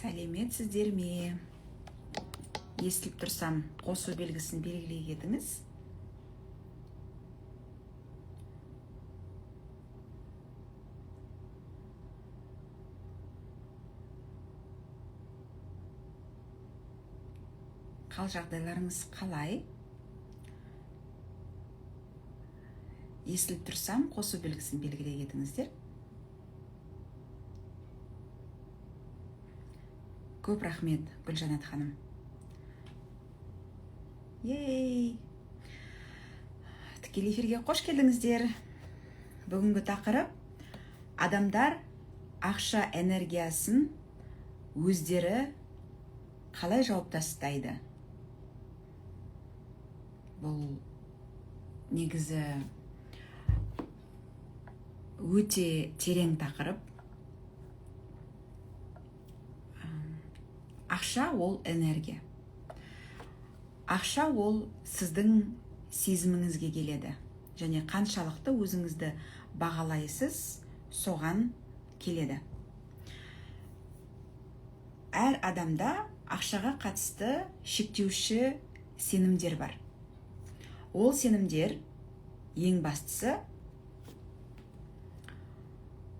Сәлеметсіздер ме? Естіліп тұрсам, қосу белгісін белгілей кетіңіз. Қал жағдайларыңыз қалай? Естіліп тұрсам, қосу белгісін белгілей кетіңіздер. Көп рахмет, Гүлжанат ханым. Ей! Тікелей эфирге қош келдіңіздер. Бүгінгі тақырып: адамдар ақша энергиясын өздері қалай жауып тастайды? Бұл негізі өте терең тақырып. Ақша ол энергия. Ақша ол сіздің сезіміңізге келеді. Және қаншалықты өзіңізді бағалайсыз, соған келеді. Әр адамда ақшаға қатысты шектеуші сенімдер бар. Ол сенімдер ең бастысы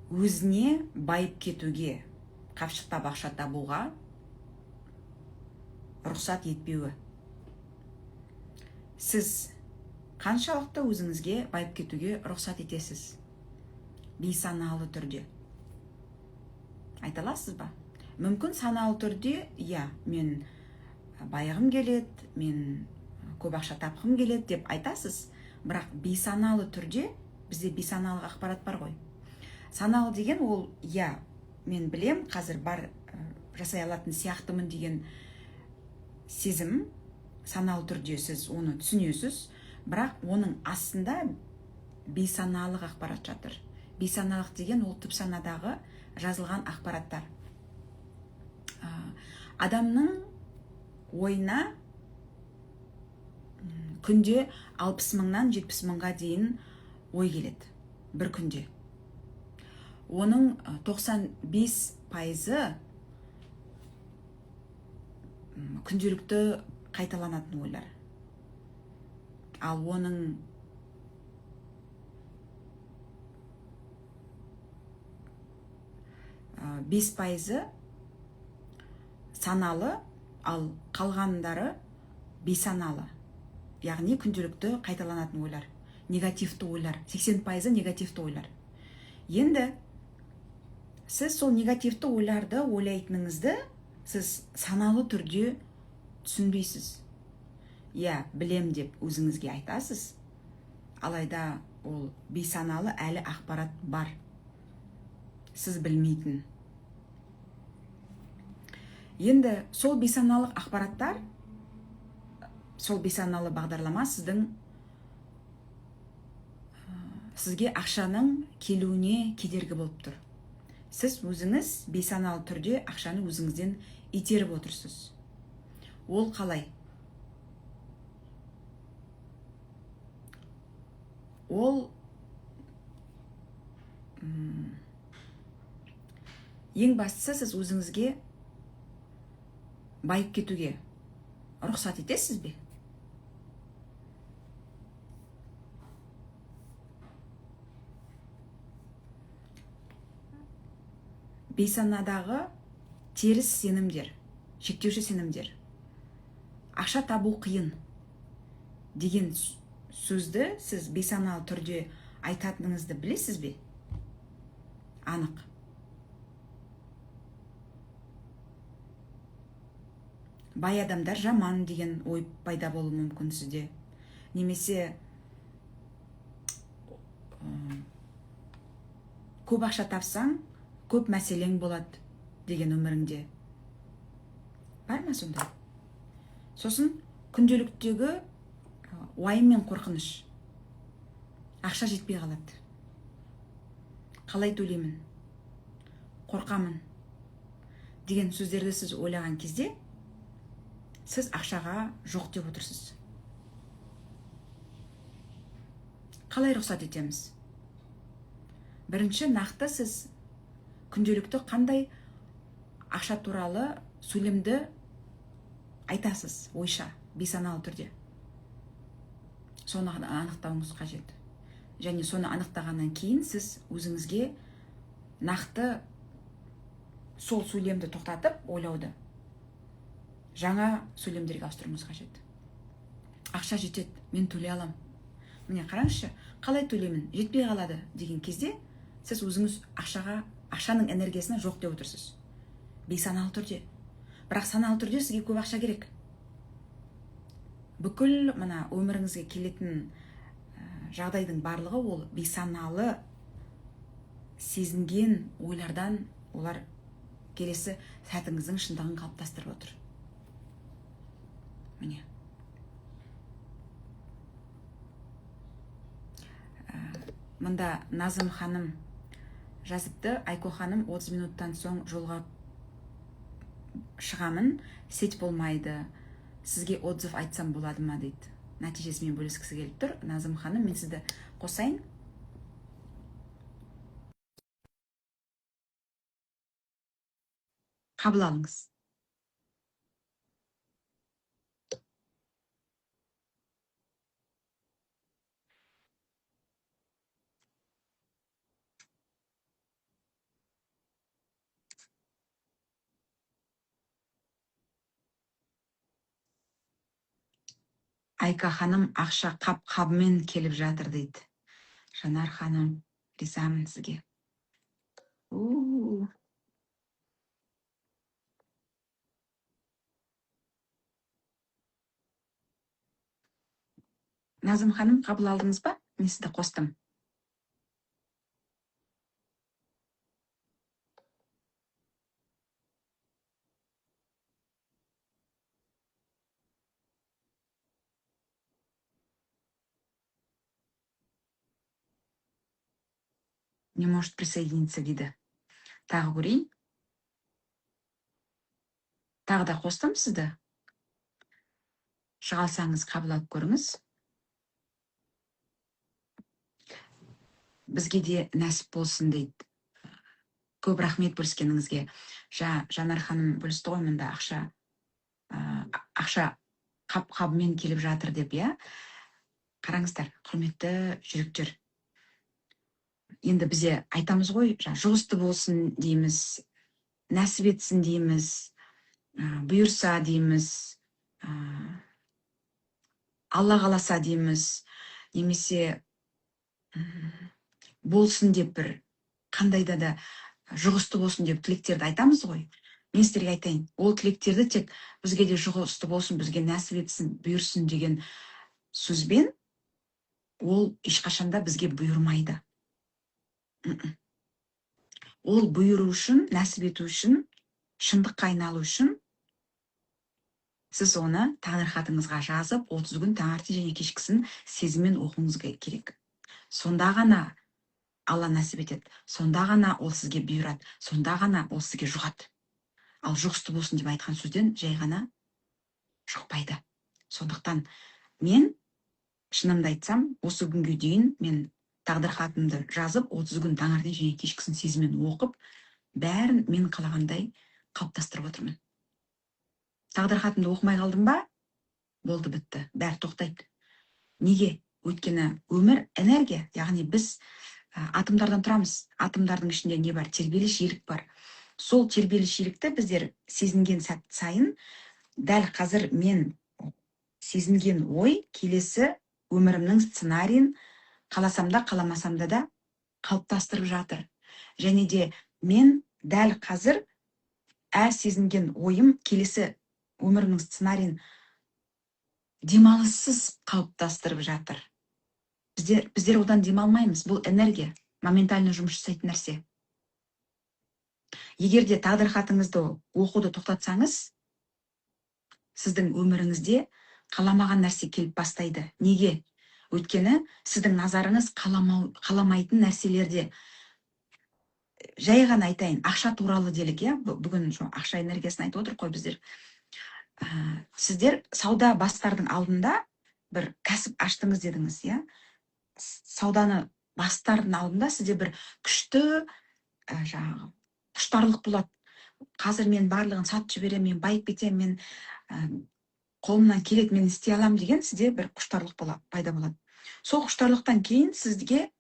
өзіне байып кетуге, қапшықтап ақша табуға рұқсат етпеуі. Сіз қаншалықты өзіңізге байып кетуге рұқсат етесіз? Бейсаналы түрде. Айта аласыз ба? Мүмкін саналы түрде, иә, мен байығым келеді, мен көп ақша тапқым келеді деп айтасыз, бірақ бейсаналы түрде бізде бейсаналық ақпарат бар ғой. Саналы деген ол, иә, мен білем, қазір бар, жасай алатын сияқтымын деген сезім, саналы түрде сіз оны түсінесіз, бірақ оның астында бейсаналық ақпарат жатыр. Бейсаналық деген ол түп санадағы жазылған ақпараттар. Адамның ойына күнде 60 мыңнан 70 мыңға дейін ой келеді бір күнде. Оның 95%-ы күнделікті қайталанатын ойлар. Ал оның 5%-ы саналы, ал қалғандары бейсаналы. Яғни күнделікті қайталанатын ойлар, негативті ойлар, 80%-ы негативті ойлар. Енді сіз сол негативті ойларды ойлайтыныңызды сіз саналы түрде түсінбейсіз. Иә, білем деп өзіңізге айтасыз, алайда ол бейсаналы әлі ақпарат бар. Сіз білмейтін. Енді сол бейсаналық ақпараттар, сол бейсаналы бағдарлама сізге ақшаның келуіне кедергі болып тұр. Сіз өзіңіз бейсаналы түрде ақшаны өзіңізден итеріп отырсыз. Ол қалай? Ол ең бастысы сіз өзіңізге байып кетуге рұқсат етесіз бе? Бейсанадағы теріс сенімдер, шектеуші сенімдер. Ақша табу қиын деген сөзді сіз бейсаналы түрде айтатыныңызды білесіз бе? Анық. Бай адамдар жаман деген ой пайда болуы мүмкін сізде. Немесе көп ақша тапсаң, көп мәселең болады деген өміріңде. Бар ма сондай? Сосын күнделіктегі уайым мен қорқыныш. Ақша жетпей қалады. Қалай төлеймін? Қорқамын деген сөздерді сіз ойлаған кезде сіз ақшаға жоқ деп отырсыз. Қалай рұқсат етеміз? Бірінші, нақты сіз күнделікті қандай Ақша туралы сөйлемді айтасыз ойша, бейсаналы түрде? Соны анықтауыңыз қажет. Және соны анықтағаннан кейін сіз өзіңізге нақты сол сөйлемді тоқтатып ойлауды жаңа сөйлемдерге ауыстыруыңыз қажет. Ақша жетеді, мен төлей аламын. Міне, қараңызшы, қалай төлеймін, жетпей қалады деген кезде сіз өзіңіз ақшаға, ақшаның энергиясына жоқ деп отырсыз бейсаналы түрде. Бірақ саналы түрде сізге көп ақша керек. Бүкіл мына өміріңізге келетін жағдайдың барлығы ол бейсаналы сезінген ойлардан, олар келесі сәтіңіздің шындығын қалыптастырып отыр. Міне, мында Назым ханым жазыпты: «Айко ханым, 30 минуттан соң жолға шығамын, сеть болмайды, сізге отзыв айтсам болады ма?» — дейді. Нәтижесімен бөліскісі келіп тұр. Назым ханым, мен сізді қосайын. Қабыл алыңыз. Айка ханым, ақша қап қабымен келіп жатыр дейді. Жанар ханым, ризамын сізге. У. Назым ханым, қабыл алдыңыз ба? Мен сізді қостым. Не может присоединиться дейді. Тағы көрейін. Тағы да қостым сізді. Шыға алсаңыз, қабыл алып көріңіз. Бізге де нәсіп болсын дейді. Көп рахмет бөліскеніңізге. Жанар ханым бөлісті ғой мында, ақша ақша қап қабымен келіп жатыр деп, иә. Қараңыздар, құрметті жүректер, енді бізде айтамыз ғой, жаңа жұғысты болсын дейміз, нәсіп етсін дейміз, бұйырса дейміз, Алла қаласа дейміз немесе болсын деп, бір қандайда да жұғысты болсын деп тілектерді айтамыз ғой. Мен сіздерге айтайын, ол тілектерді тек бізге де жұғысты болсын, бізге нәсіп етсін, бұйырсын деген сөзбен ол ешқашанда бізге бұйырмайды. Ол бұйыру үшін, нәсіп ету үшін, шындыққа айналу үшін сіз оны тағдыр хатыңызға жазып, 30 күн таңертең және кешкісін сезіммен оқуыңыз керек. Сонда ғана Алла нәсіп етеді, сонда ғана ол сізге бұйырады, сонда ғана ол сізге жұғады. Ал жұғысты болсын деп айтқан сөзден жай ғана жұқпайды. Сондықтан мен шынымды айтсам, осы күнге дейін мен тағдыр хатымды жазып, 30 күн таңертең және кешкісін сезіммен оқып, бәрін мен қалағандай қалыптастырып отырмын. Тағдыр хатымды оқымай қалдым ба, болды, бітті, бәрі тоқтайды. Неге? Өйткені өмір энергия, яғни біз атомдардан тұрамыз. Атомдардың ішінде не бар? Тербеліс жиілік бар. Сол тербеліс жиілікті біздер сезінген сәт сайын, дәл қазір мен сезінген ой келесі өмірімнің сценарийін қаласам да, қаламасам да қалыптастырып жатыр. Және де мен дәл қазір әр сезінген ойым келесі өмірімнің сценарийін демалыссыз қалыптастырып жатыр. Біздер одан демалмаймыз. Бұл энергия моментально жұмыс жасайтын нәрсе. Егер де тағдыр хатыңызды оқуды тоқтатсаңыз, сіздің өміріңізде қаламаған нәрсе келіп бастайды. Неге? Өйткені сіздің назарыңыз қаламайтын нәрселерде. Жай ғана айтайын, ақша туралы делік, иә, бүгін ақша энергиясын айтып отырмық қой біздер. Сіздер сауда бастардың алдында бір кәсіп аштыңыз дедіңіз, иә? Сауданы бастардың алдында сізде бір күшті жаңағы құштарлық болады. Қазір мен барлығын сатып жіберемін, мен байып кетемін, мен қолымнан келеді, мен істей аламын деген сізде бір құштарлық пайда болады. Сол құштарлықтан кейін сізге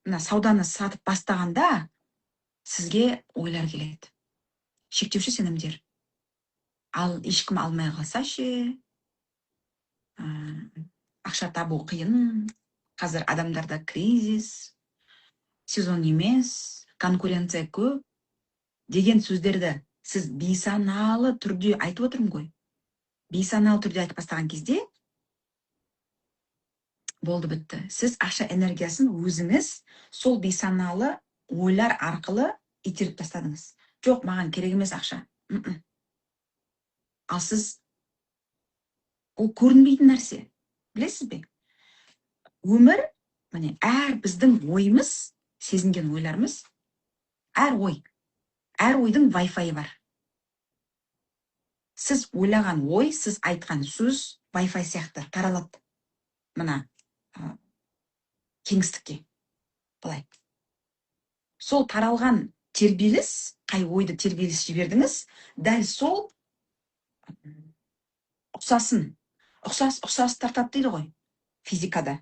мына сауданы сатып бастағанда сізге ойлар келеді. Шектеуші сенімдер. Ал ешкім алмай қалса ше, ақша табу қиын, қазір адамдарда кризис, сезон емес, конкуренция көп деген сөздерді сіз бейсаналы түрде айтып отырмын ғой. Бейсаналы түрде айтып бастаған кезде болды, бітті. Сіз ақша энергиясын өзіңіз сол бейсаналы ойлар арқылы итеріп тастадыңыз. Жоқ, маған керек емес ақша. Ал сіз ол көрінбейтін нәрсе. Білесіз бе? Өмір, міне, әр біздің ойымыз, сезінген ойларымыз, әр ой, әр ойдың Wi-Fi бар. Сіз ойлаған ой, сіз айтқан сөз Wi-Fi сияқты таралады. Мына кеңістікке. Былай. Сол таралған тербеліс, қай ойды тербеліс жібердіңіз, дәл сол ұқсасын, ұқсас тартады дейді ғой физикада.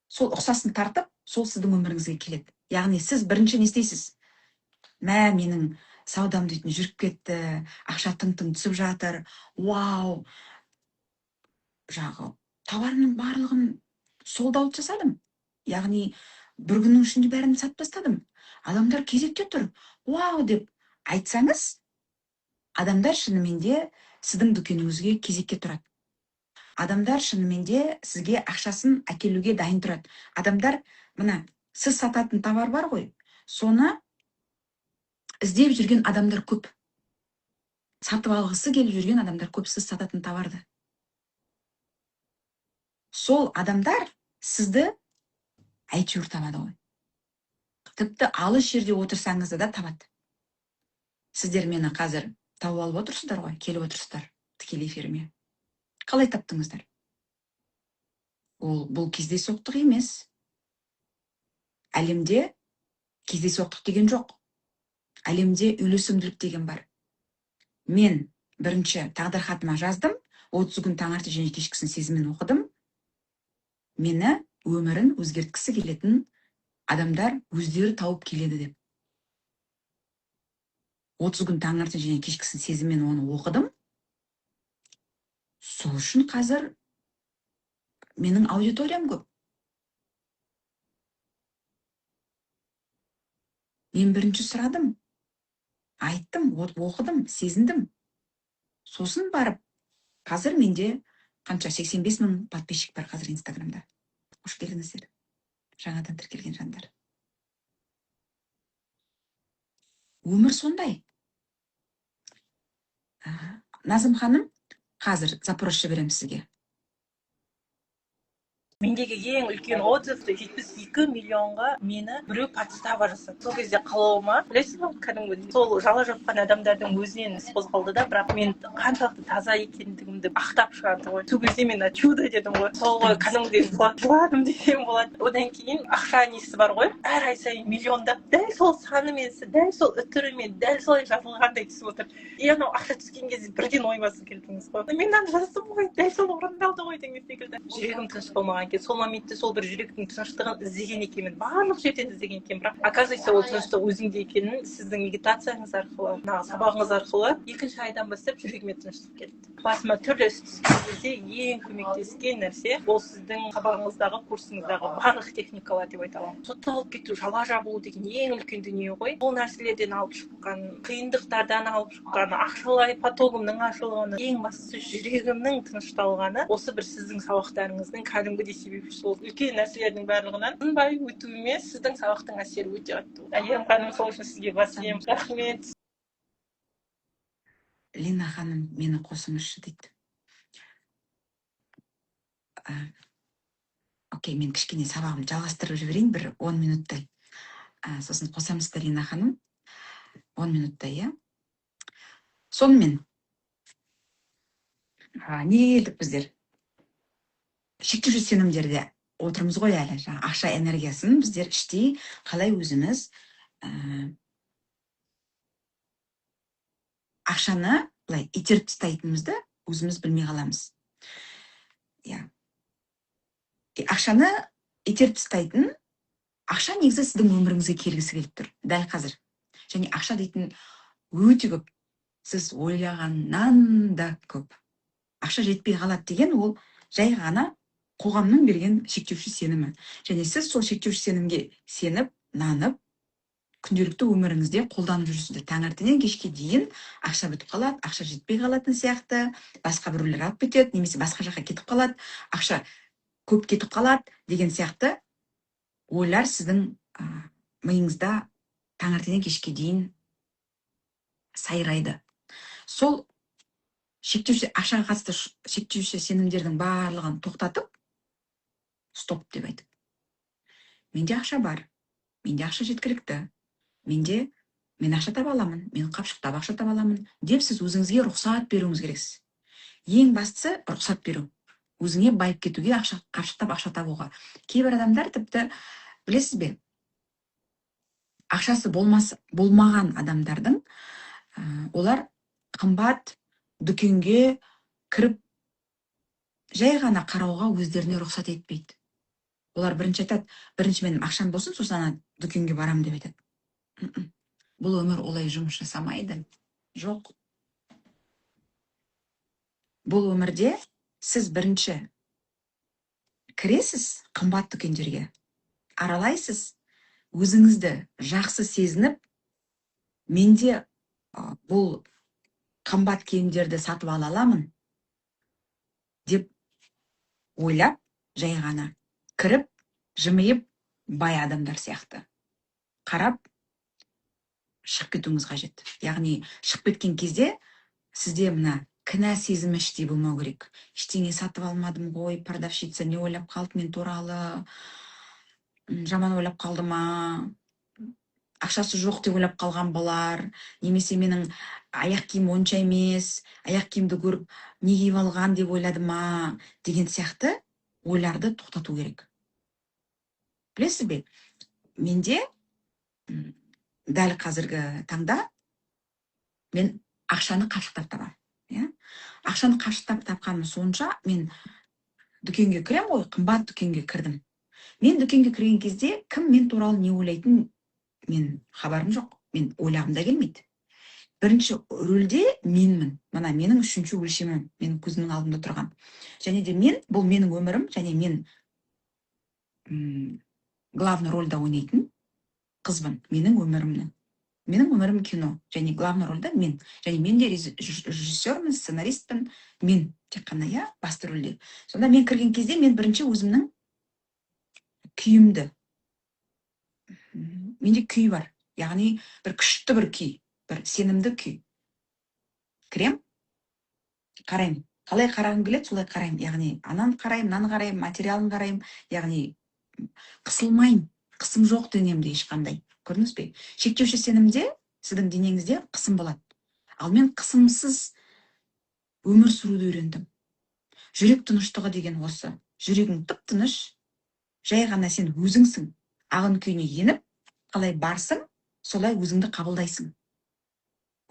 Сол ұқсасын тартып, сол сіздің өміріңізге келеді. Яғни сіз бірінші не істейсіз? Мә, менің саудам дейтін жүріп кетті, ақша тың-тың түсіп жатыр, вау, жағы тауарымның барлығын sold out жасадым. Яғни бір күннің ішінде бәрін сатып тастадым. Адамдар кезекте тұр, вау деп айтсаңыз, адамдар шынымен де сіздің дүкеніңізге кезекке тұрады. Адамдар шынымен де сізге ақшасын әкелуге дайын тұрады. Адамдар, мына сіз сататын товар бар ғой, соны іздеп жүрген адамдар көп. Сатып алғысы келіп жүрген адамдар көп сіз сататын товарды. Сол адамдар сізді әйтеуір табады ғой. Тіпті алыс жерде отырсаңыз да табады. Сіздер мені қазір тауып алып отырсыздар ғой, келіп отырсыздар тікелей эфиріме. Қалай таптыңыздар? Ол бұл кездейсоқтық емес. Әлемде кездейсоқтық деген жоқ. Әлемде үйлесімділік деген бар. Мен бірінші тағдыр хатыма жаздым, 30 күн таңертең және кешкісін сезіммен оқыдым. Мені өмірін өзгерткісі келетін адамдар өздері тауып келеді деп. 30 күн таңертең және кешкісін сезіммен оны оқыдым. Сол үшін қазір менің аудиториям көп. Мен бірінші сұрадым, айттым, оқыдым, сезіндім. Сосын барып, қазір менде қанша 85 мың подписчик бар қазір Инстаграмда. Қош келдіңіздер, жаңадан тіркелген жандар. Өмір сондай. Назым ханым, қазір запрос жіберемін сізге. Мендегі ең үлкен отзыв 72 миллионға мені біреу подстава жасады. Сол кезде қалауыма, білесіз бе, кәдімгі сол жала жапқан адамдардың өзінен іс қозғалды да, бірақ мен қаншалықты таза екендігімді ақтап шығарды ғой. Сол кезде мен чудо дедім ғой. Сол ғой кәдімгідей жыладым десем болады. Одан кейін ақша несі бар ғой, әр ай сайын миллиондап дәл сол санымен, дәл сол үтірімен, дәл солай жазылғандай түсіп отыр. И анау ақша түскен кезде бірден ой басып келдіңіз ғой. Мен мынаны жаздым ғой, дәл сол орындалды ғой деген секілді. Жүрегім тыныш болмаған. Сол моментте сол бір жүректің тыныштығын іздеген екенмін, барлық жерден іздеген екенмін, бірақ оказывается ол тыныштық өзіңде екенін сіздің медитацияңыз арқылы, мына сабағыңыз арқылы екінші айдан бастап жүрегіме тыныштық келді. Басыма түрлі іс түскен кезде ең көмектескен нәрсе ол сіздің сабағыңыздағы, курсыңыздағы барлық техникалар деп айта аламын. Сотталып кету, жала жабылу деген ең үлкен дүние ғой. Ол нәрселерден алып шыққан, қиындықтардан алып шыққан, ақшалай потогымның ашылғаны, ең бастысы жүрегімнің тынышталғаны осы бір сіздің сабақтарыңыздың кәдімгідей себепшісі болды. Үлкен нәрселердің барлығынан тынбай өтуіме сіздің сабақтың әсері өте қатты болды. Әйгерім ханым, сол үшін сізге бас иемін. Рахмет. Лина ханым, мені қосыңызшы дейді. Окей, мен кішкене сабағымды жалғастырып жіберейін бір 10 минуттай. Сосын қосамыз да, Лина ханым. 10 минуттай, иә? Сонымен, неге келдік біздер? Шектеуші сенімдерде отырмыз ғой әлі. Жаңа ақша энергиясын біздер іштей қалай өзіміз Ақшаны былай итеріп тастайтынымызды өзіміз білмей қаламыз, иә. Ақшаны итеріп тастайтын, ақша негізі сіздің өміріңізге келгісі келіп тұр дәл қазір. Және ақша дейтін өте көп, сіз ойлағаннан да көп. Ақша жетпей қалады деген ол жай ғана қоғамның берген шектеуші сенімі. Және сіз сол шектеуші сенімге сеніп, нанып, күнделікті өміріңізде қолданып жүрсіздер. Таңертеңнен кешке дейін ақша бітіп қалады, ақша жетпей қалатын сияқты, басқа біреулер алып кетеді немесе басқа жаққа кетіп қалады, ақша көп кетіп қалады деген сияқты ойлар сіздің миыңызда таңертеңнен кешке дейін сайрайды. Сол шектеуші, ақшаға қатысты шектеуші сенімдердің барлығын тоқтатып, «стоп» деп айтып, менде ақша бар, менде ақша жеткілікті, мен ақша таба аламын, мен қапшықтап ақша таба аламын деп сіз өзіңізге рұқсат беруіңіз керексіз. Ең бастысы — рұқсат беру өзіңе байып кетуге, ақша қапшықтап ақша табуға. Кейбір адамдар тіпті, білесіз бе, ақшасы болмаған адамдардың олар қымбат дүкенге кіріп, жай ғана қарауға өздеріне рұқсат етпейді. Олар бірінші айтады: «Бірінші менің ақшам болсын, сосын ана дүкенге барамын», — деп айтады. Бұл өмір олай жұмыс жасамайды. Жоқ, бұл өмірде сіз бірінші кіресіз қымбат дүкендерге, аралайсыз, өзіңізді жақсы сезініп, менде бұл қымбат киімдерді сатып ала аламын деп ойлап, жай ғана кіріп, жымиып, бай адамдар сияқты қарап шығып кетуіңіз қажет. Яғни шығып кеткен кезде сізде мына кінә сезімі іштей болмау керек: ештеңе сатып алмадым ғой, продавщица не ойлап қалды мен туралы, жаман ойлап қалды ма, ақшасы жоқ деп ойлап қалған болар, немесе менің аяқ киімім онша емес, аяқ киімді көріп, не киіп алған деп ойлады ма деген сияқты ойларды тоқтату керек. Білесіз бе, менде дәл қазіргі таңда мен ақшаны қапшықтап табамын, иә. Ақшаны қапшықтап тапқаным сонша, мен дүкенге кіремін ғой, қымбат дүкенге кірдім. Мен дүкенге кірген кезде кім мен туралы не ойлайтын, мен хабарым жоқ, мен ойлағым да келмейді. Бірінші рөлде менмін, мына менің үшінші өлшемім менің көзімнің алдында тұрған. Және де мен, бұл менің өмірім және мен главный рольда ойнайтын қызбын. Менің өмірімнің, менің өмірім кино және главный рольда мен. Және мен де режиссермін, сценаристпін, мен тек қана, иә, басты рөлде. Сонда мен кірген кезде мен бірінші өзімнің күйімді, менде күй бар, яғни бір күшті бір күй, бір сенімді күй. Кірем, қараймын, қалай қарағым келеді, солай қараймын. Яғни ананы қараймын, мынаны қараймын, материалын қараймын. Яғни қысылмаймын, қысым жоқ денемде ешқандай. Көрдіңіз бе, шектеуші сенімде сіздің денеңізде қысым болады. Ал мен қысымсыз өмір сүруді үйрендім. Жүрек тыныштығы деген осы: жүрегің тып тыныш, жай ғана сен өзіңсің, ағын күйіне еніп, қалай барсың, солай өзіңді қабылдайсың.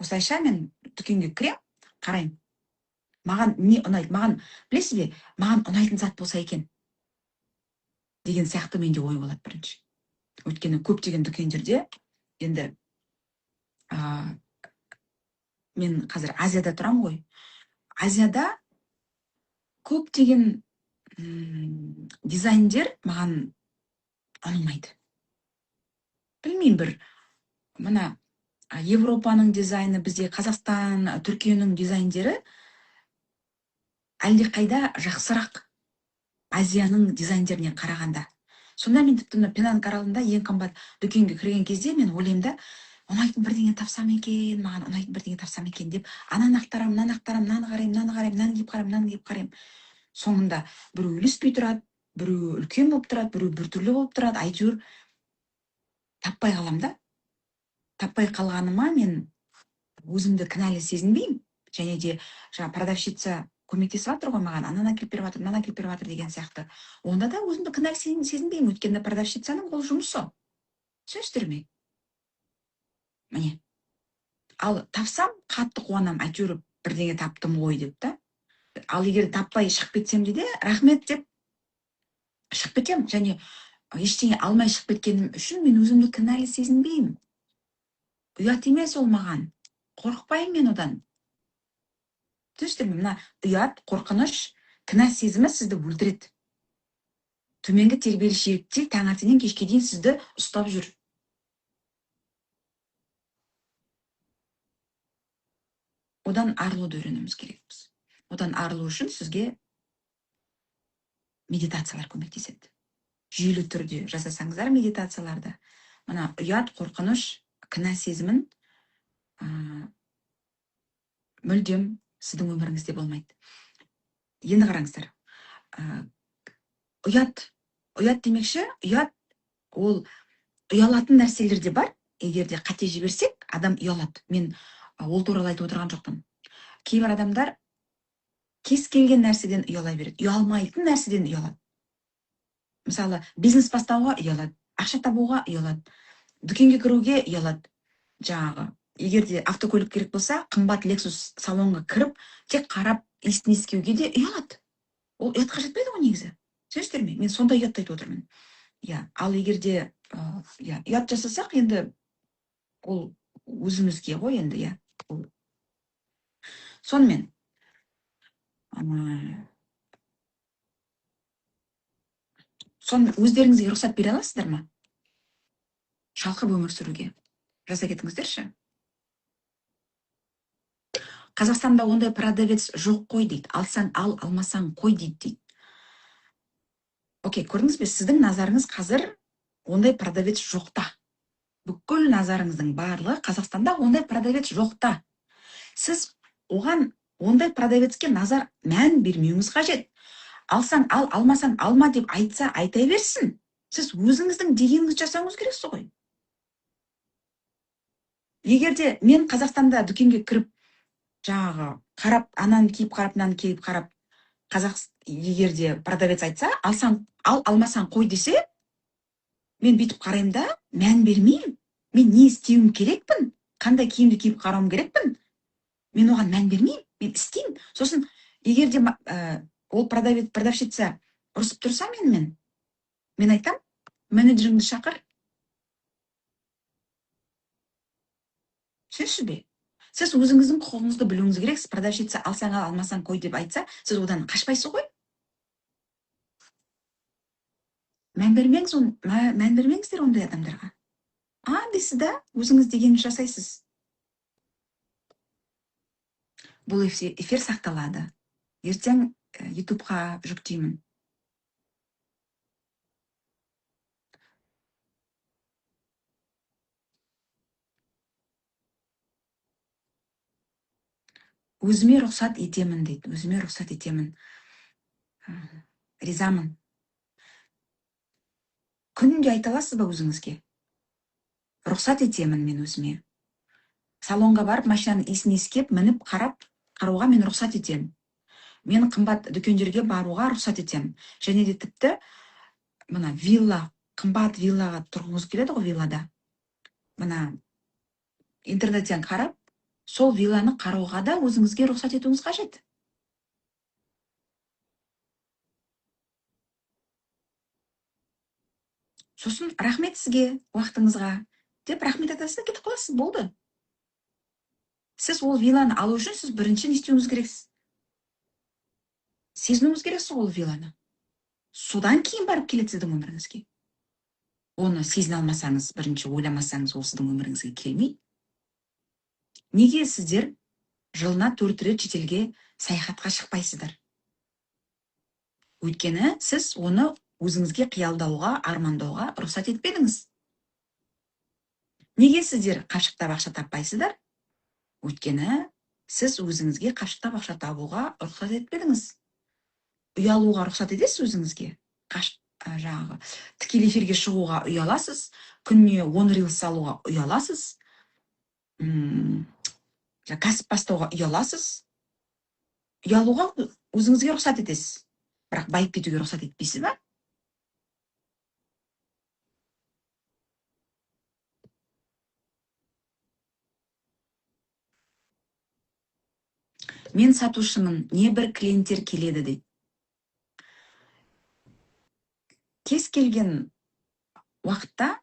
Осылайша мен дүкенге кірем, қараймын, маған не ұнайды. Маған, білесіз бе, маған ұнайтын зат болса екен деген сияқты менде ой болады бірінші. Өйткені көптеген дүкендерде енді мен қазір Азияда тұрамын ғой. Азияда көптеген дизайндер маған ұнамайды. Білмеймін, бір мына Европаның дизайны, бізде Қазақстан, Түркияның дизайндері әлдеқайда жақсырақ Азияның дизайндеріне қарағанда. Сонда мен тіпті мына Пенанг аралында ең қымбат дүкенге кірген кезде мен ойлаймын да: ұнайтын бірдеңе тапсам екен, маған ұнайтын бірдеңе тапсам екен деп, ананы ақтарамын, мынаны ақтарамын, мынаны қараймын, мынаны қараймын, мынаны киіп қараймын, мынаны киіп қараймын. Соңында біреуі үйлеспей тұрады, біреуі үлкен болып тұрады, біреуі біртүрлі болып тұрады. Әйтеуір таппай қаламын да. Таппай қалғаныма мен өзімді кінәлі сезінбеймін. Және де жаңа продавщица көмектесіп жатыр ғой маған, ананы әкеліп беріп жатыр, мынаны әкеліп беріп жатыр деген сияқты. Онда да өзімді кінәлі сезінбеймін, өйткені продавщицаның ол жұмысы. Түсінесіздер ме? Міне. Ал тапсам қатты қуанамын, әйтеуір бірдеңе таптым ғой деп та. Ал егер таппай шығып кетсем де рахмет деп шығып кетемін. Және ештеңе алмай шығып кеткенім үшін мен өзімді кінәлі сезінбеймін. Ұят емес ол маған. Қорықпаймын мен одан. Түсінесіздер ме? Мына ұят, қорқыныш, кінә сезімі сізді өлтіреді. Төменгі тербеліс желіктер таңертеңнен кешке дейін сізді ұстап жүр. Одан арылуды үйренуіміз керекпіз. Одан арылу үшін сізге медитациялар көмектеседі. Жүйелі түрде жасасаңыздар медитацияларды, мына ұят, қорқыныш, кінә сезімін мүлдем сіздің өміріңізде болмайды. Енді қараңыздар, ұят демекші, ұят ол ұялатын нәрселер де бар. Егер де қате жіберсек, адам ұялады. Мен ол туралы айтып отырған жоқпын. Кейбір адамдар кез келген нәрседен ұяла береді, ұялмайтын нәрседен ұялады. Мысалы, бизнес бастауға ұялады, ақша табуға ұялады, дүкенге кіруге ұялады. Жаңағы, егер де автокөлік керек болса, қымбат Lexus салонға кіріп, тек қарап, иісін иіскеуге де ұялады. Ол ұятқа жатпайды ғой негізі. Түсінесіздер ме? Мен сондай ұятты айтып отырмын. Иә, ал егер де, иә, ұят жасасақ, енді ол өзімізге ғой енді, иә. Сонымен, өздеріңізге рұқсат бере аласыздар ма? Шалқып өмір сүруге. Жаза кетіңіздерші. Қазақстанда ондай продавец жоқ қой дейді. Алсаң ал, алмасаң қой дейді дейді. Окей, көрдіңіз бе, сіздің назарыңыз қазір ондай продавец жоқта. Бүкіл назарыңыздың барлығы Қазақстанда ондай продавец жоқта. Сіз оған ондай продавецке назар мән бермеуіңіз қажет. Алсаң ал, алмасаң алма деп айтса, айта берсін. Сіз өзіңіздің дегеніңізді жасауыңыз керексіз ғой. Егер де мен Қазақстанда дүкенге кіріп, жаңағы қарап, ананы киіп қарап, мынаны киіп қарап, қазақ егер де продавец айтса, алсаң ал, алмасаң қой десе, мен бүйтіп қараймын да, мән бермеймін. Мен не істеуім керекпін, қандай киімді киіп қарауым керекпін, мен оған мән бермеймін, мен істеймін. Сосын егер де ол продавец, продавщица ұрысып тұрса менімен, мен айтам, менеджеріңді шақыр. Түсінесіз бе? Сіз өзіңіздің құқығыңызды білуіңіз керексіз. Продавщица алсаң ал, алмасаң қой деп айтса, сіз одан қашпайсыз ғой. Мән бермеңіз, мән бермеңіздер ондай адамдарға. А, дейсіз да, өзіңіз дегеніңізді жасайсыз. Бұл эфир сақталады. Ертең YouTube-қа жүктеймін. Өзіме рұқсат етемін дейді. Өзіме рұқсат етемін. Ризамын. Күнде айта аласыз ба өзіңізге? Рұқсат етемін мен өзіме. Салонға барып, машинаның иісін иіскеп, мініп, қарап, қарауға мен рұқсат етемін. Мен қымбат дүкендерге баруға рұқсат етемін. Және де тіпті мына вилла, қымбат виллаға тұрғыңыз келеді ғой виллада. Мына интернеттен қарап, сол вилланы қарауға да өзіңізге рұқсат етуіңіз қажет. Сосын рахмет сізге, уақытыңызға деп рахмет айтасыз да кетіп қаласыз, болды. Сіз ол вилланы алу үшін сіз бірінші не істеуіңіз керексіз? Сезінуіңіз керексіз ол вилланы. Содан кейін барып келеді сіздің өміріңізге. Оны сезіне алмасаңыз, бірінші ойламасаңыз, ол сіздің өміріңізге келмейді. Неге сіздер жылына 4 рет шетелге саяхатқа шықпайсыздар? Өйткені сіз оны өзіңізге қиялдауға, армандауға рұқсат етпедіңіз. Неге сіздер қапшықтап ақша таппайсыздар? Өйткені сіз өзіңізге қапшықтап ақша табуға рұқсат етпедіңіз. Ұялуға рұқсат етесіз өзіңізге? Жаңағы тікелей эфирге шығуға ұяласыз, күніне 10 рилс салуға ұяласыз, кәсіп бастауға ұяласыз. Ұялуға өзіңізге рұқсат етесіз, бірақ байып кетуге рұқсат етпейсіз ба? Мен сатушымын, небір клиенттер келеді дейді. Кез келген уақытта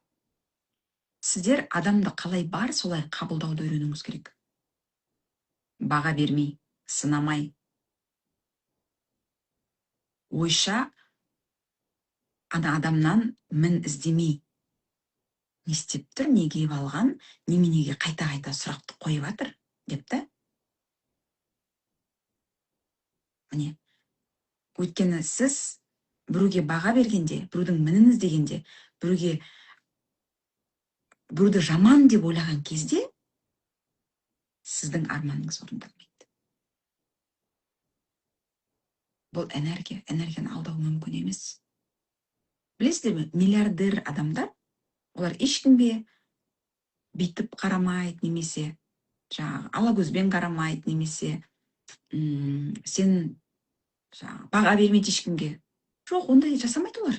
сіздер адамды қалай бар, солай қабылдауды үйренуіңіз керек. Баға бермей, сынамай. Ойша ана адамнан мін іздемей. Не істеп тұр, не киіп алған, неменеге қайта-қайта сұрақты қойып жатыр деп та. Міне, өйткені сіз біреуге баға бергенде, біреудің мінін іздегенде, біреуді жаман деп ойлаған кезде сіздің арманыңыз орындалмайды. Бұл энергия, энергияны алдау мүмкін емес. Білесіздер ме, миллиардер адамдар, олар ешкімге бүйтіп қарамайды, немесе жаңағы ала көзбен қарамайды, немесе сен жаңағы баға бермейді ешкімге. Жоқ, ондай жасамайды олар.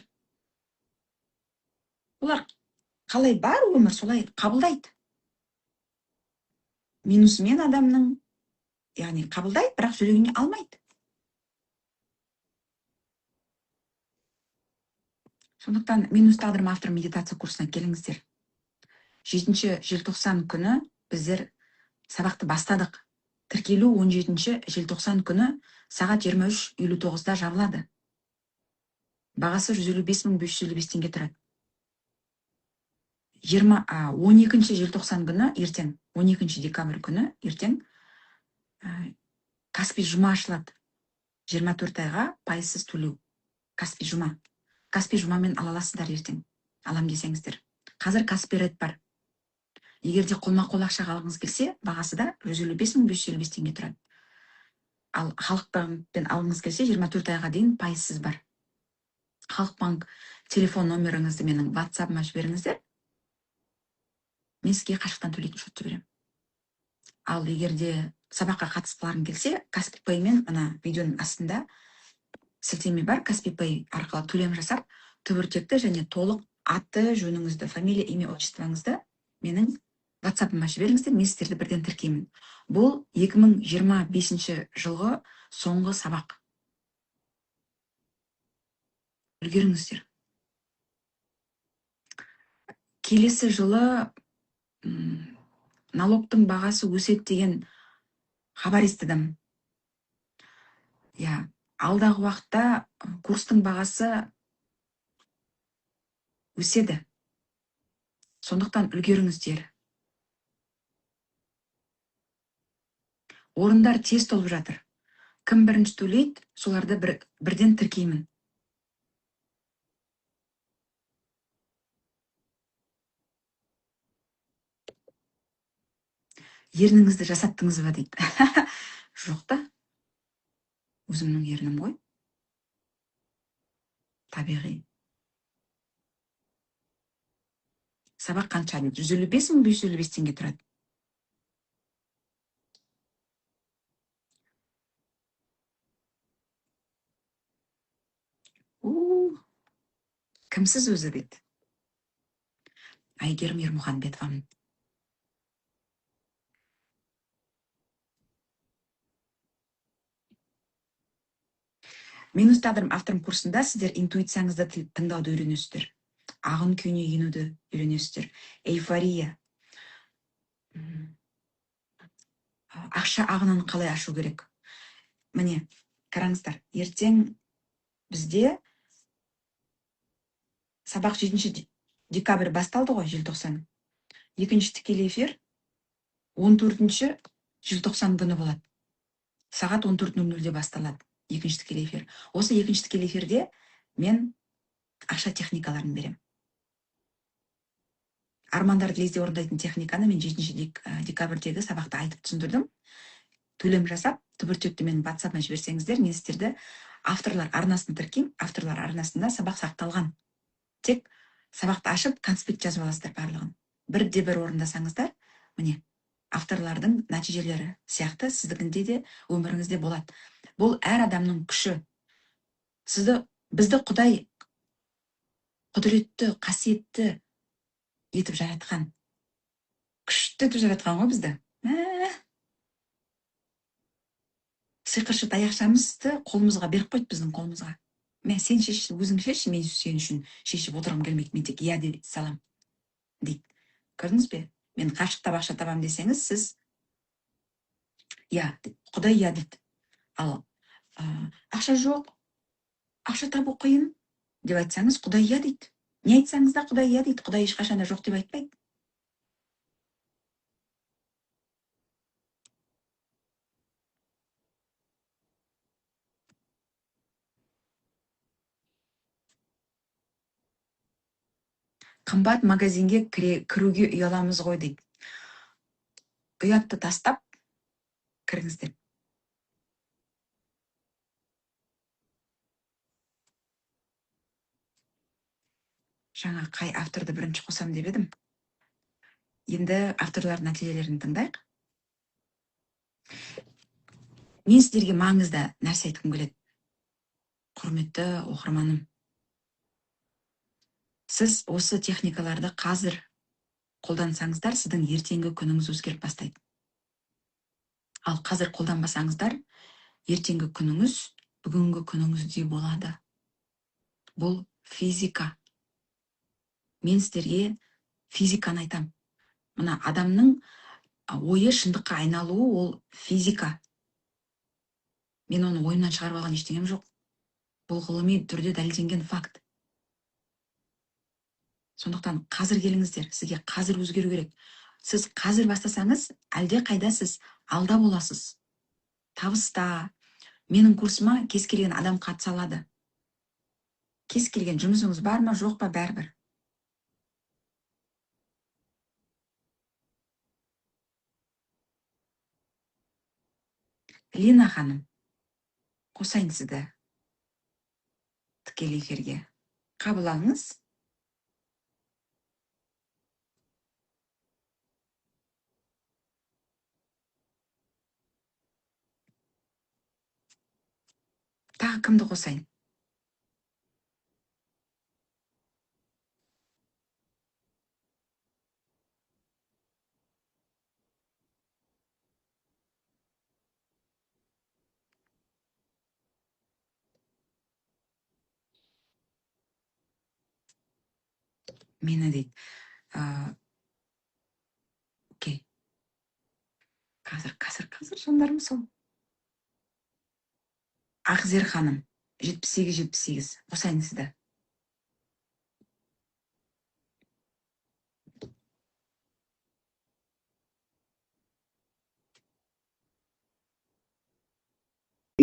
Олар қалай бар өмір, солай қабылдайды. Минусымен адамның, яғни қабылдайды, бірақ жүрегіне алмайды. Сондықтан мен өз тағдырым автор медитация курсына келіңіздер. 7 желтоқсан күні біздер сабақты бастадық. Тіркелу 17 желтоқсан күні сағат 23:59-да жабылады. Бағасы 155 555 теңге тұрады. 12 желтоқсан күні ертең, 12 декабрь күні ертең, Каспи жұма ашылады. 24 айға пайызсыз төлеу. Каспи жұма. Каспи жұмамен ала аласыздар ертең. Алам десеңіздер. Қазір Каспи Ред бар. Егер де қолма-қол ақшаға алғыңыз келсе, бағасы да 155 555 теңге тұрады. Ал Халық банкпен алғыңыз келсе, 24 айға дейін пайызсыз бар. Халық банк телефон номеріңізді менің WhatsApp-ыма жіберіңіздер. Мен сізге қашықтан төлейтін шот жіберемін. Ал егер де сабаққа қатысқыларың келсе, Каспи Pay-мен мына видеоның астында сілтеме бар, Каспи Pay арқылы төлем жасап, түбіртекті және толық аты, жөніңізді, фамилия, имя, отчествоңызды менің WhatsApp-ыма жіберіңіздер, мен сіздерді бірден тіркеймін. Бұл 2025 жылғы соңғы сабақ. Үлгеріңіздер. Келесі жылы налогтың бағасы өседі деген хабар естідім. Иә, алдағы уақытта курстың бағасы өседі. Сондықтан үлгеріңіздер. Орындар тез толып жатыр. Кім бірінші төлейді, соларды бірден тіркеймін. Ерніңізді жасаттыңыз ба дейді. Жоқ та. Өзімнің ернім ғой. Табиғи. Сабақ қанша дейді? 155 555 теңге тұрады. У, кімсіз өзі дейді? Әйгерім Ермұханбетовамын. Мен өз тағдырым авторым курсында сіздер интуицияңызды тыңдауды үйренесіздер. Ағын күйіне енуді үйренесіздер. Эйфория. Ақша ағынын қалай ашу керек? Міне, қараңыздар, ертең бізде сабақ 7 декабрь басталды ғой, желтоқсан. Екінші тікелей эфир 14 желтоқсан күні болады. Сағат 14:00-де басталады екінші тікелей эфир. Осы екінші тікелей эфирде мен ақша техникаларын беремін. Армандарды лезде орындайтын техниканы мен 7 декабрьдегі сабақта айтып түсіндірдім. Төлем жасап, түбіртекті менің WhatsApp-ыма жіберсеңіздер, мен сіздерді авторлар арнасын тіркеймін. Авторлар арнасында сабақ сақталған. Тек сабақты ашып, конспект жазып аласыздар барлығын. Бірде бір орындасаңыздар, міне, авторлардың нәтижелері сияқты сіздікінде де өміріңізде болады. Бұл әр адамның күші. Бізді Құдай құдіретті, қасиетті етіп жаратқан. Күшті етіп жаратқан ғой бізді. Мә. Сиқыршы таяқшамызды қолымызға беріп қойды, біздің қолымызға. Мә, сен шеш, өзің шеш, мен сен үшін шешіп отырғым келмейді, мен тек иә дей салам дейді. Көрдіңіз бе? Мен қашықтап ақша табамын десеңіз, сіз иә, Құдай иә дейді. Ал ақша жоқ, ақша табу қиын деп айтсаңыз, Құдай иә дейді. Не айтсаңыз да, Құдай иә дейді. Құдай ешқашан да жоқ деп айтпайды. Қымбат магазинге кіруге ұяламыз ғой дейді. Ұятты тастап кіріңіздер. Жаңа қай авторды бірінші қосам деп едім. Енді авторлардың нәтижелерін тыңдайық. Мен сіздерге маңызды нәрсе айтқым келеді. Құрметті оқырманым, сіз осы техникаларды қазір қолдансаңыздар, сіздің ертеңгі күніңіз өзгеріп бастайды. Ал қазір қолданбасаңыздар, ертеңгі күніңіз бүгінгі күніңіздей болады. Бұл физика. Мен сіздерге физиканы айтам. Мына адамның ойы шындыққа айналуы ол физика. Мен оны ойымнан шығарып алған ештеңем жоқ. Бұл ғылыми түрде дәлелденген факт. Сондықтан қазір келіңіздер, сізге қазір өзгеру керек. Сіз қазір бастасаңыз, әлде қайда сіз алда боласыз. Табыста. Менің курсыма кез келген адам қатыса алады. Кез келген жұмысыңыз бар ма, жоқ па, бәрібір. Лина ханым, қосайын сізді тікелей эфирге. Қабыл алыңыз. Тағы кімді қосайын? Мені дейді. Окей. Қазір, қазір, қазір жандарым сол. Ақзер ханым, 78-78, қосайын сізді.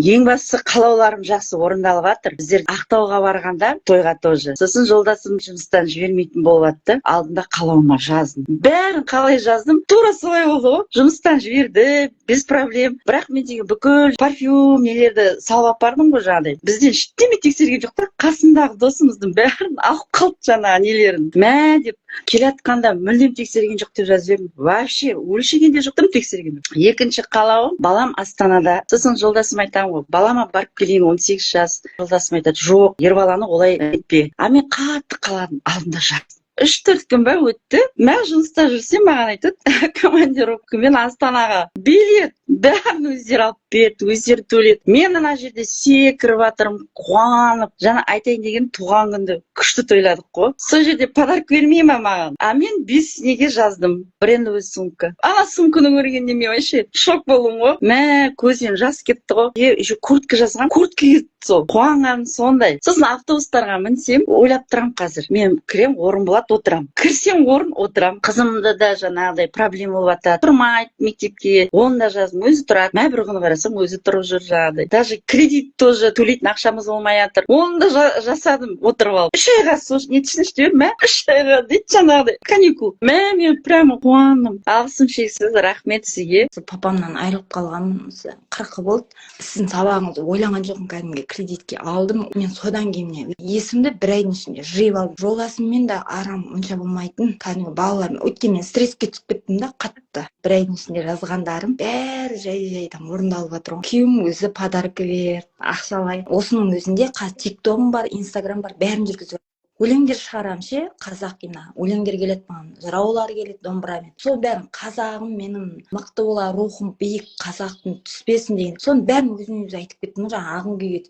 Ең бастысы қалауларым жақсы орындалып жатыр. Біздер Ақтауға барғанда тойға тоже. Сосын жолдасым жұмыстан жібермейтін болып жатты. Алдында қалауыма жаздым. Бәрін қалай жаздым, тура солай болды ғой. Жұмыстан жіберді, без проблем. Бірақ мен деген бүкіл парфюм нелерді салып алып бардым ғой жаңағыдай. Бізден ештеме тексерген жоқ та, қасымдағы досымыздың бәрін алып қалды жаңағы нелерін. Мә деп келе жатқанда мүлдем тексерген жоқ деп жазып жібердім. Вообще өлшеген де жоқ, дым тексерген жоқ. Екінші қалауым, балам Астанада. Сосын жолдасым айтамын ғой, балама барып келейін, 18 жас. Жолдасым айтады, жоқ, ер баланы олай етпе. А мен қатты қаладым, алдында жастым. 3-4 күн ба өтті. Мә жұмыста жүрсем, маған айтады, командировкамен Астанаға билет бәрін өздері алып берді, өздері төледі. Мен ана жерде секіріп жатырмын, қуанып. Жаңа айтайын деген туған күнді күшті тойладық қой. Сол жерде подарок бермей ма маған? А мен 5 неге жаздым? Брендовый сумка. Ана сумканы көргенде мен вообще шок болдым ғой. Мә, көзімнен жас кетті ғой. Еще куртка жазған, куртка кетті сол. Қуанғаным сондай. Сосын автобустарға мінсем, ойлап тұрамын қазір. Мен кірем, орын болады, отырам. Кірсем орын, отырам. Қызымда да жаңағыдай проблема болып жатады. Тұрмайды мектепке. Оны да жаздым, өзі тұрады. Мә, бір күні қарасам, өзі тұрып жүр жаңағыдай. Даже кредит тоже төлейтін ақшамыз болмай жатыр. Оны да жасадым, отырып алып. 3 айға не түсінші деп, мә, 3 айға дейді жаңағыдай каникул. Мә, мен прямо қуандым. Алғысым шексіз, рахмет сізге. Папамнан айырылып қалғанмын, осы 40 болды. Сіздің сабағыңызды ойланған жоқпын, кәдімгі кредитке алдым. Мен содан кейін міне есімді бір айдың ішінде жиып алдым. Жолдасыммен де арам онша болмайтын, кәдімгі балаларым. Өйткені мен стресске түсіп кеттім да қатты. Бір айдың ішінде жазғандарым бәрі жай-жайдан орындалып жатыр ғой. Күйеуім өзі подарок берді, ақшалай. Осының өзінде қазір TikTok'ым бар, Instagram бар, бәрін жүргізіп. Өлеңдер шығарамын ше, қазақ мына өлеңдер келеді маған, жыраулар келеді домбырамен. Сол бәрін қазағым менің мықты бола, рухым биік, қазақтың түспесін деген. Соның бәрін өзіме өзі айтып кеттім ғой, жаңағы ағын күйге.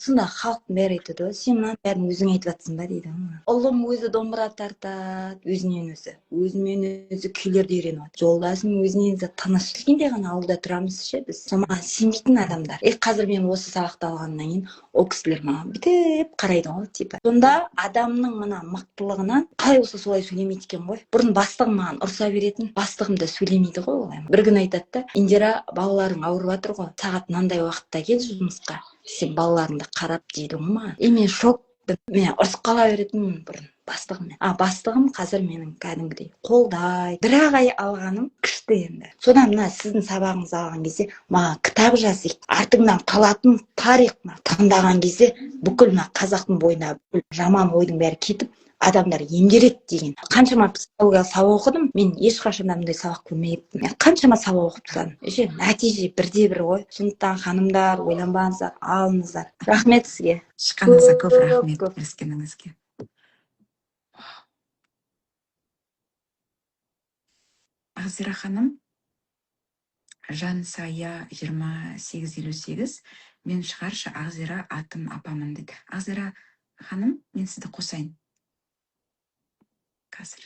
Сонда халықтың бәрі айтады ғой, сен мынаның бәрін өзің айтып жатсың ба дейді. Ұлым өзі домбыра тартады, өзінен өзі, өзімен өзі күйлерді үйреніп алады. Жолдасым өзінен өзі тыныш. Кішкентай ғана ауылда тұрамыз ше біз. Сол маған сенбейтін адамдар. Қазір мен осы сабақты алғаннан кейін ол кісілер маған бүйтіп қарайды ғой, типа. Сонда адамның мына мықтылығынан қалай болса солай сөйлемейді екен ғой. Бұрын бастығым маған ұрса беретін, бастығым да сөйлемейді ғой олай. Бір күні айтады да, Индира, балаларың ауырып жатыр ғой, сағат мынандай уақытта кел жұмысқа, сен балаларыңды қарап дейді ғой маған. И мен шок, мен ұрысып қала беретінмін бұрын бастығыммен. Бастығым қазір менің кәдімгідей қолдайды. Бір-ақ ай алғаным күшті енді. Содан мына сіздің сабағыңызды алған кезде маған кітап жазайық, артыңнан қалатын тарих тыңдаған кезде бүкіл мына қазақтың бойына бүкіл жаман ойдың бәрі кетіп, адамдар емделеді деген. Қаншама психологиялық сабақ оқыдым, мен ешқашан да мұндай сабақ көрмеппін. Мен қаншама сабақ оқып тастадым. Ше, нәтиже бірде-бір ғой. Сондықтан ханымдар, ойланбаңыздар, алыңыздар. Рахмет сізге. Шыққаныңызға көп рахмет, бөліскеніңізге. Ақзира ханым, Жансая 2858, мен шығаршы Ақзира атым апамын дейді. Ақзира ханым, мен сізді қосайын. Қазір.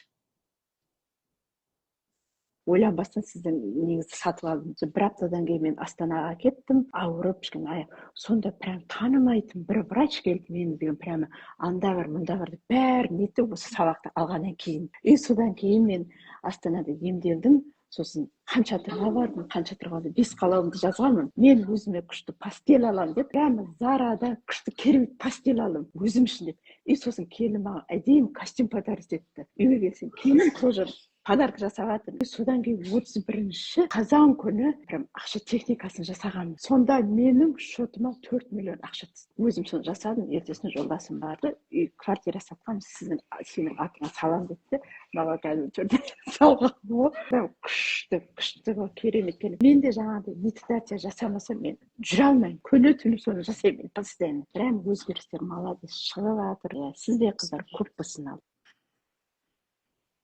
Ойланбастан сізден негізі сатып алдым. Бір аптадан кейін мен Астанаға кеттім, ауырып кішкене аяқ. Сонда прям танымайтын бір врач келді мені деген, прямо анда бар, мында бар деп бәрін нетті осы сабақты алғаннан кейін. И содан кейін мен Астанада емделдім. Сосын хан шатырға бардым, хан шатырға барып 5 қалауымды жазғанмын. Мен өзіме күшті постель аламын деп, прямо Зарада күшті керемет постель алдым өзім үшін деп. И сосын келін маған әдемі костюм подарок етті. Үйге келсем, келінім тоже подарок жасап жатыр. И содан кейін 31 қазан күні прям ақша техникасын жасағанмын. Сонда менің шотыма 4 миллион ақша түсті. Өзім соны жасадым. Ертесіне жолдасым барды, үй квартира сатқан, сенің атыңа саламын депті. Маған кәдімгі 4 миллион салған ғой. Прям күшті, күшті ғой, керемет, керемет. Мен де жаңағыдай медитация жасамасам мен жүре алмаймын. Күні түні соны жасаймын постоянно. Прям өзгерістер молодец шығып жатыр. Сізде қыздар көп болсын ал.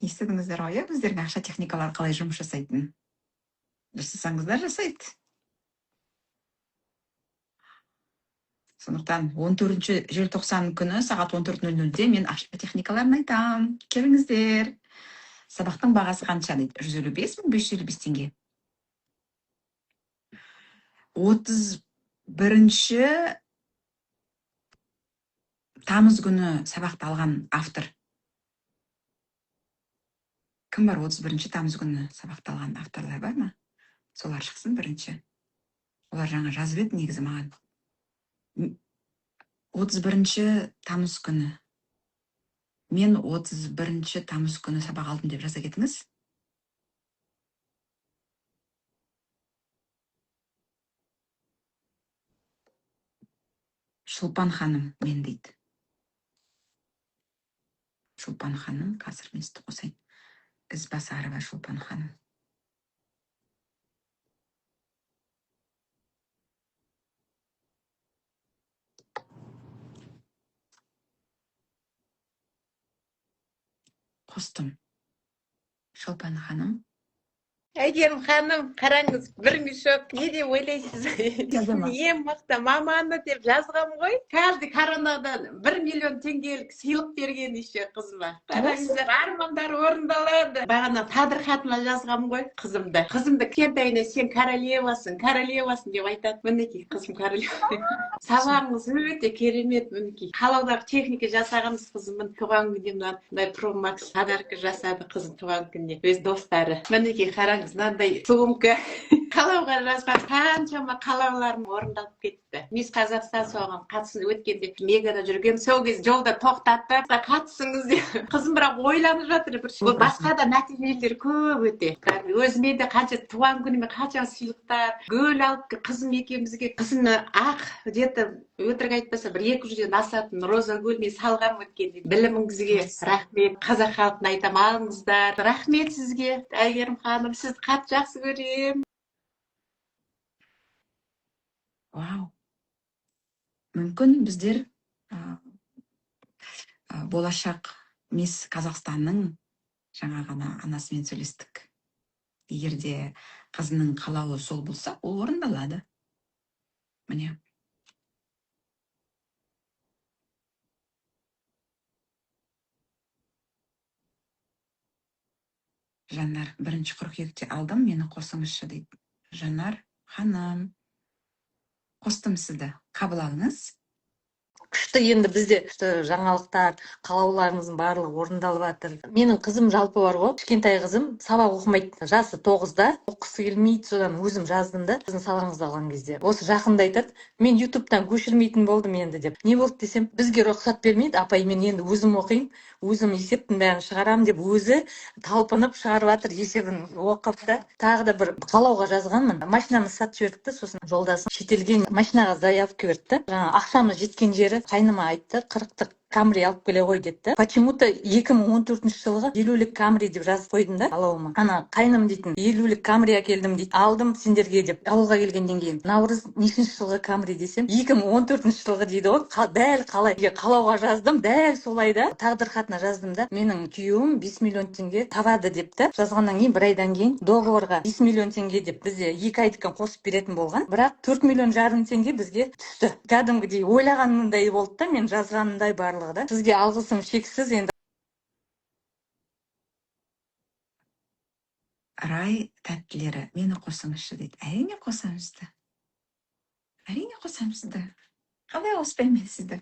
Естідіңіздер ғой, иә, өздерінің ақша техникалары қалай жұмыс жасайтынын. Жасасаңыздар жасайды. Сондықтан 14 желтоқсан күні сағат 14:00-де мен ақша техникаларын айтам. Келіңіздер. Сабақтың бағасы қанша дейді? 155 555 теңге. 31 тамыз күні сабақты алған автор. Кім бар 31 тамыз күні сабақты алған авторлар бар ма? Солар шықсын бірінші. Олар жаңа жазып еді негізі маған. 31 тамыз күні. Мен 31 тамыз күні сабақ алдым деп жаза кетіңіз. Шолпан ханым мен дейді. Шолпан ханым, қазір мен сізді қосайын. Ізбасарова Шолпан ханым. Қостым. Шолпан ханым. Әйгерім ханым, қараңыз, бір мешок, не деп ойлайсыз? Ең мықты маманы деп жазғам ғой. Каждый коронадан 1 миллион теңгелік сыйлық берген еще қызыма. Қараңыздар, армандар орындалады. Бағана Тадыр хатыма жазғам ғой қызымды. Қызымды кішкентайынан сен королевасың, королевасың деп айтады. Мінекей қызым королева. Сабағыңыз өте керемет, мінекей. Қалаудағы техника жасағанбыз қызымның туған күніне мынандай Pro Max подарка жасады қызым туған күніне. Өз достары. Мінекей қараңыз, мынандай сумка. Қалауға жазған қаншама қалауларым орындалып кетті. Мисс Қазақстан соған қатысып өткенде Мегада жүрген, сол кезде жолда тоқтатты, қатысыңыз деп. Қызым бірақ ойланып жатыр, бір басқа да нәтижелер көп өте. Өзіме де қанша туған күніме қанша сыйлықтар, гүл алып қызым екеумізге, қызым ақ где-то өтірік айтпаса бір 200-ден асатын роза гүл мен салғам өткенде. Біліміңізге рахмет, қазақ халқына айтам, алыңыздар. Рахмет сізге, Әйгерім ханым, сізді қатты жақсы көрем. Вау. Мүмкін біздер Болашақ Мисс Қазақстанның жаңа ғана анасымен сөйлестік. Егер де қызының қалауы сол болса, ол орындалады. Міне. Жанар, 1 қыркүйекте алдым, мені қосыңызшы дейді. Жанар ханым, қостым сізді, қабыл алыңыз. Күшті. Енді бізде күшті жаңалықтар, қалауларыңыздың барлығы орындалып жатыр. Менің қызым жалпы бар ғой, кішкентай қызым сабақ оқымайды, жасы 9-да, оқығысы келмейді. Содан өзім жаздым да. Сіздің сабағыңызды алған кезде, осы жақында айтады: «Мен Ютубтан көшірмейтін болдым енді», – деп. Не болды десем, «Бізге рұқсат бермейді апай, мен енді өзім оқимын, өзім есептің бәрін шығарамын», – деп, өзі талпынып шығарып жатыр есебін оқып та. Тағы да бір қалауға жазғанмын. Машинамызды сатып жібердік та, сосын жолдасым шетелге машинаға заявка берді да. Жаңағы ақшамыз жеткен жері, қайныма айтты: «40-тық Камри алып келе ғой», – деді да. Почему-то 2014 жылғы 50-лік Камри деп жазып қойдым да қалауыма. Ана қайным дейтін: «50-лік Камри әкелдім», – дейді, «алдым сендерге», – деп. Ауылға келгеннен кейін: «Наурыз, нешінші жылғы Камри?» – десем, «2014 жылғы», – дейді ғой. Дәл қалай қалауға жаздым, дәл солай да тағдыр хатына жаздым да. Менің күйеуім 5 миллион теңге табады деп та. Жазғаннан кейін бір айдан кейін договорға 5 миллион теңге деп, бізде 2 айдікін қосып беретін болған, бірақ 4,5 миллион теңге бізге түсті. Кәдімгідей ойлағанымдай болды да, мен жазғанымдай барлығы да. Сізге алғысым шексіз енді. Рай тәттілері, мені қосыңызшы дейді. Әрине, қосамын сізді, әрине, қосамын сізді. Қалай қоспаймын мен сізді?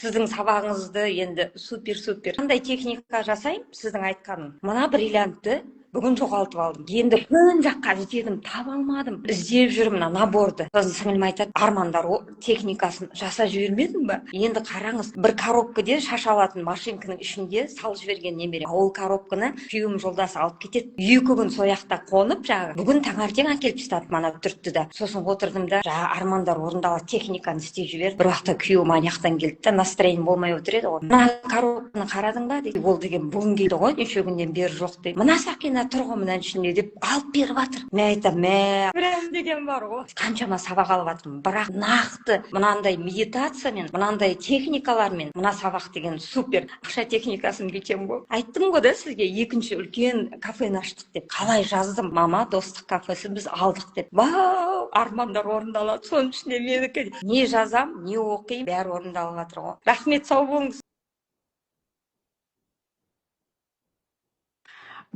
Сіздің сабағыңызды енді супер, супер. Қандай техника жасаймын сіздің айтқаның? Мына бриллиантты бүгін жоғалтып алдым. Енді күн жаққа іздедім, таба алмадым, іздеп жүрмін мына наборды. Сосын сіңілім айтады: «Армандар техникасын жасап жібермедің ба?» Енді қараңыз, бір коробкаде шаш алатын машинканың ішінде салып жіберген немерем. Ол коробканы күйеуім жолдасы алып кетеді. 2 күн сол жақта қонып, жаңағы бүгін таңертең әкеліп тастады мана түртті да. Сосын отырдым да, жаңағы армандар орындалады, техниканы істеп жіберіп. Бір уақытта күйеуім ана жақтан келді да, настроение болмай отыр еді ғой. «Мына коробканы қарадың ба?» – дейді. Ол деген бүгін келді ғой, неше күннен бері жоқ дейді. «Мына сақина тұр ғой мынаның ішінде», – деп алып беріп жатыр. Мен айтамын: «Мә, прям деген бар ғой, қаншама сабақ алып жатырмын, бірақ нақты мынандай медитациямен, мынандай техникалармен мына сабақ деген супер». Ақша техникасын бүйтемін ғой. Айттым ғой да сізге, екінші үлкен кафені аштық деп. Қалай жаздым? Мама, Достық кафесін біз алдық деп. Вау, армандар орындалады, соның ішінде менікі. Не жазам, не оқимын, бәрі орындалып жатыр ғой. Рахмет, сау болыңыз.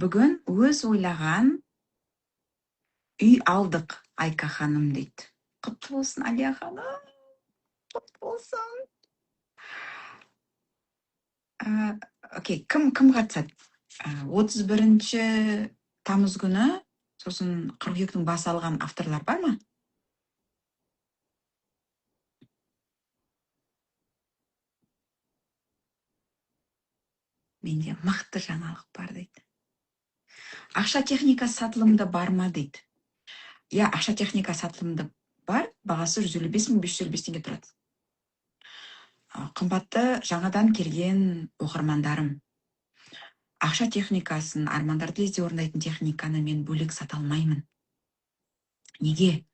Бүгін өз ойлаған үй алдық, Айка ханым дейді. Құтты болсын, Алия ханым, құтты болсын. Окей, кім кім қатысады 31 тамыз күні, сосын қыркүйектің басы алған авторлар бар ма? «Менде мықты жаңалық бар», – дейді. Ақша техникасы сатылымда бар ма дейді. Иә, ақша техника сатылымда бар, бағасы 155 555 теңге тұрады. Қымбатты жаңадан келген оқырмандарым, ақша техникасын, армандарды лезде орындайтын техниканы мен бөлек сата алмаймын. Неге?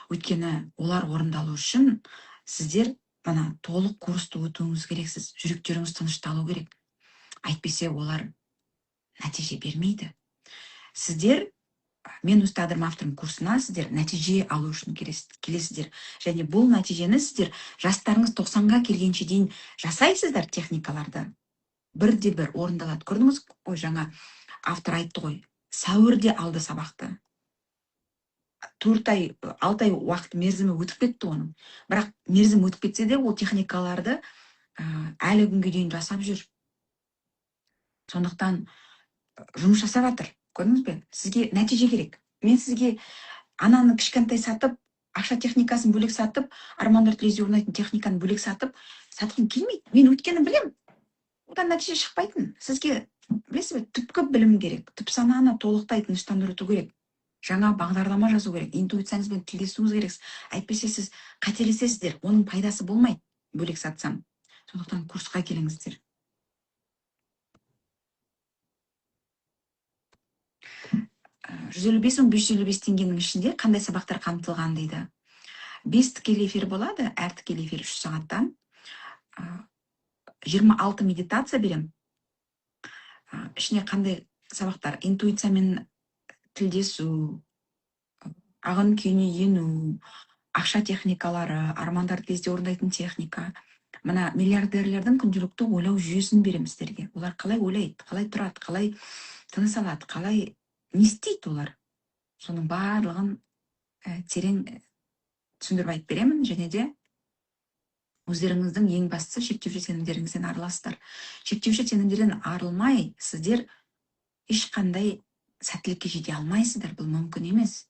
Өйткені олар орындалу үшін сіздер мына толық курсты өтуіңіз керексіз, жүректеріңіз тынышталу керек. Әйтпесе олар нәтиже бермейді. Сіздер «Мен өз тағдырым авторым» курсына сіздер нәтиже алу үшін келесіздер және бұл нәтижені сіздер жастарыңыз 90-ға келгенше дейін жасайсыздар. Техникаларды бірде бір орындалады. Көрдіңіз ғой, жаңа автор айтты ғой, сәуірде алды сабақты, 4 ай, 6 ай уақыт мерзімі өтіп кетті оның. Бірақ мерзім өтіп кетсе де, ол техникаларды әлі күнге дейін жасап жүр. Сондықтан жұмыс жасап жатыр. Көрдіңіз бе? Сізге нәтиже керек. Мен сізге ананы кішкентай сатып, ақша техникасын бөлек сатып, армандарды лезде орындайтын техниканы бөлек сатып, сатқым келмейді мен. Өйткені білем, одан нәтиже шықпайтын. Сізге, білесіз бе, түпкі білім керек, түп сананы толықтай тыныштандыру керек, жаңа бағдарлама жазу керек, интуицияңызбен тілдесуіңіз керексіз. Әйтпесе сіз қателесесіздер, оның пайдасы болмайды бөлек сатсам. Сондықтан курсқа келіңіздер. 155 555 теңгенің ішінде қандай сабақтар қамтылған дейді. Бес тікелей эфир болады, әр тікелей эфир 3 сағаттан. 26 медитация беремін. Ішіне қандай сабақтар? Интуициямен тілдесу, ағын күйіне ену, ақша техникалары, армандарды лезде орындайтын техника. Мына миллиардерлердің күнделікті ойлау жүйесін беремін сіздерге. Олар қалай ойлайды, қалай тұрады, қалай тыныс алады, қалай не істейді олар. Соның барлығын терең түсіндіріп айтып беремін. Және де өздеріңіздің ең бастысы шектеуші сенімдеріңізден арыласыздар. Шектеуші сенімдерден арылмай сіздер ешқандай сәттілікке жете алмайсыздар. Бұл мүмкін емес.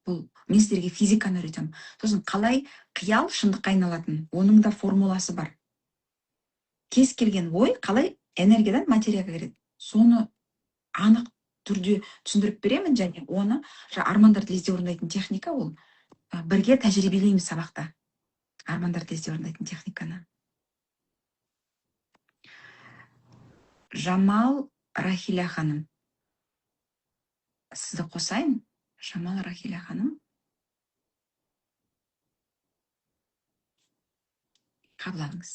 Бұл мен сіздерге физиканы үйретемін. Сосын қалай қиял шындыққа айналатын, оның да формуласы бар. Кез келген ой қалай энергиядан материяға кіреді, соны анық түрде түсіндіріп беремін. Және оны армандарды лезде орындайтын техника, ол бірге тәжірибелейміз сабақта. Армандарды лезде орындайтын техниканы. Жамал Рахиля ханым, сізді қосайын. Жамал Рахиля ханым, қабыл алыңыз.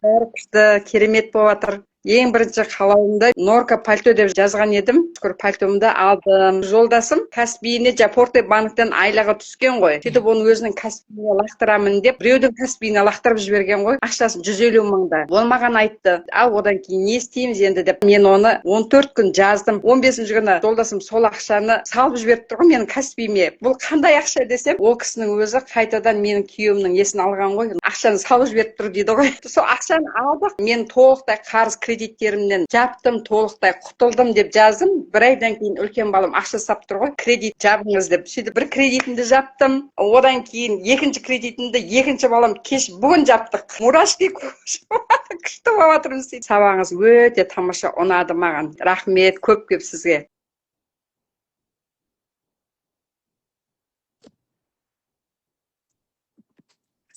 Бәрі күшті, керемет болып жатыр. Ең бірінші қалауымда норка пальто деп жазған едім. Шүкір, пальтомды алдым. Жолдасым Каспиіне, Форте банктен айлығы түскен ғой. Сөйтіп оның өзінің Каспиіне лақтырамын деп, біреудің Каспиіне лақтырып жіберген ғой. Ақшасын 150 мыңда. Ол маған айтты, ал одан кейін не істейміз енді деп. Мен оны 14 күн жаздым. 15 күні жолдасым сол ақшаны салып жіберіп тұр ғой менің Каспиіме. Бұл қандай ақша десем, ол кісінің өзі қайтадан менің күйеуімнің есін алған ғой. Ақшаны салып жіберіп тұр дейді ғой. Сол ақшаны алдық. Мен толықтай қарыз кредиттерімнен жаптым, толықтай құтылдым деп жаздым. Бір айдан кейін үлкен балам ақша сап тұр ғой, кредит жабыңыз деп. Сөйтіп бір кредитімді жаптым. Одан кейін екінші кредитімді екінші балам кеш бүгін жаптық. Мурашки күшті болып жатырмыз. Сабағыңыз өте тамаша, ұнады маған. Рахмет көп-көп сізге.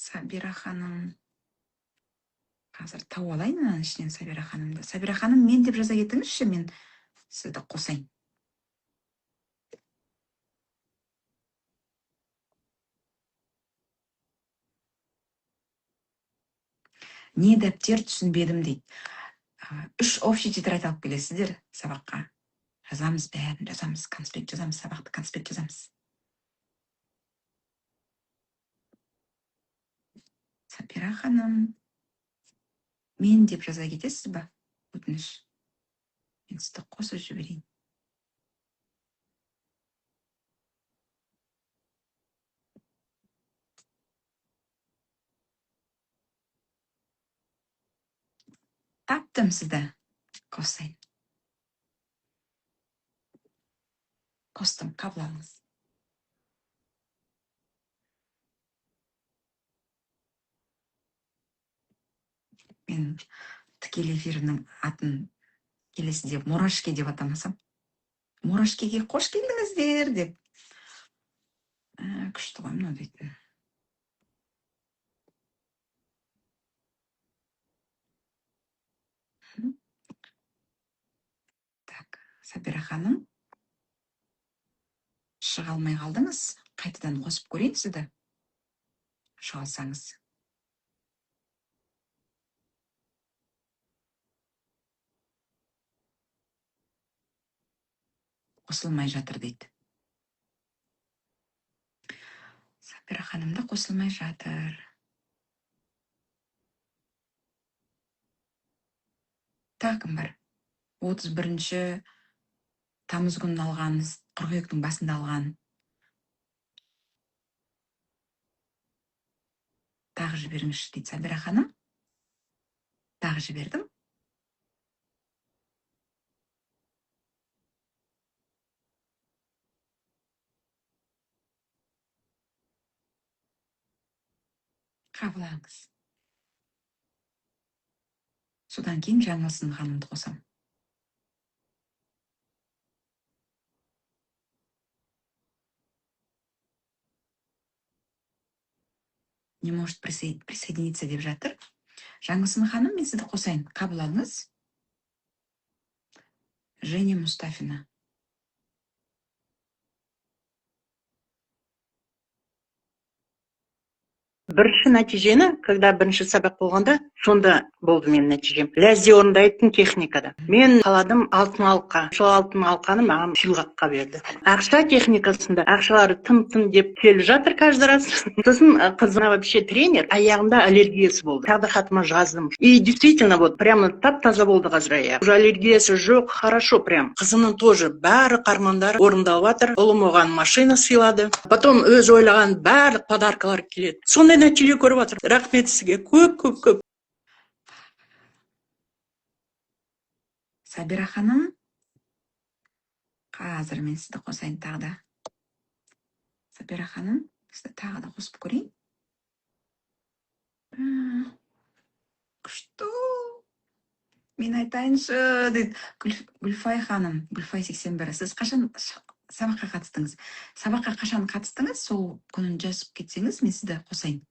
Сабира ханым, қазір тауып алайын ананың ішінен Сабира ханымды. Сабира ханым, мен деп жаза кетіңізші, мен сізді қосайын. Не дәптер түсінбедім дейді. 3 общий тетрадь алып келесіздер сабаққа. Жазамыз, бәрін жазамыз, конспект жазамыз, сабақты конспект жазамыз. Сабира ханым, мен деп жаза кетесіз ба? Өтініш. Мен сізді қосып жіберейін. Таптым сізді. Қосайын. Қостым, қабыл алыңыз. Мен тікелей эфирімнің атын келесіде Мурашки деп атамасам. Мурашкиге қош келдіңіздер деп. Күшті ғой мынау дейтін. Так, Сабира ханым, шыға алмай қалдыңыз. Қайтадан қосып көрейін сізді. Шыға алсаңыз. Қосылмай жатыр дейді. Сабира ханым да қосылмай жатыр. Тағы кім бар? 31 тамыз күнін алған, қыркүйектің басында алған. Тағы жіберіңізші дейді Сабира ханым. Тағы жібердім. Қабылдаңыз. Содан кейін Жаңылсын ханымды қосам. Не может присоединиться деп жатыр. Жаңылсын ханым, мен сізді қосайын. Қабыл алыңыз. Женя Мустафина. Бірінші нәтижені, когда бірінші сабақ болғанда, сонда болды менің нәтижем. Ләззе орындайтын техникада. Мен қаладым алтын алқа. Сол алтын алқаны маған сыйлыққа берді. Ақша техникасында ақшалары тым-тым деп келіп жатыр каждый раз. Сосын қызым вообще тренер, аяғында аллергиясы болды. Тағдыр хатыма жаздым. И действительно вот прямо тап-таза болды қазір аяғы. Уже аллергиясы жоқ, хорошо прям. Қызымның тоже барлық армандары орындалып жатыр. Ұлым оған машина сыйлады. Потом өзі ойлаған барлық подаркалар келеді. Сондай нәтиже көріп жатыр. Рахмет сізге көп, көп, көп. Сабира ханым, қазір мен сізді қосайын тағы да. Сабира ханым, сізді тағы да қосып көрейін. Күшті. Мен айтайыншы, дейді Гүлфай ханым, Гүлфай 81. Сіз қашан сабаққа қатыстыңыз? Сабаққа қашан қатыстыңыз? Сол күнін жазып кетсеңіз, мен сізді қосайын.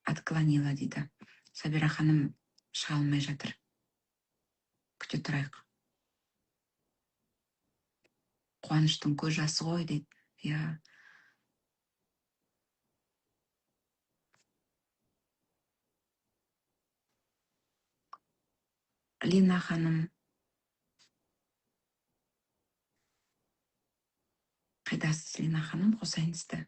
Отклонила дейді. Сабира ханым шыға алмай жатыр. Күте тұрайық. Қуаныштың көз жасы ғой дейді. Иә. Лина ханым. Қайдасыз, Лина ханым? Қосайын сізді.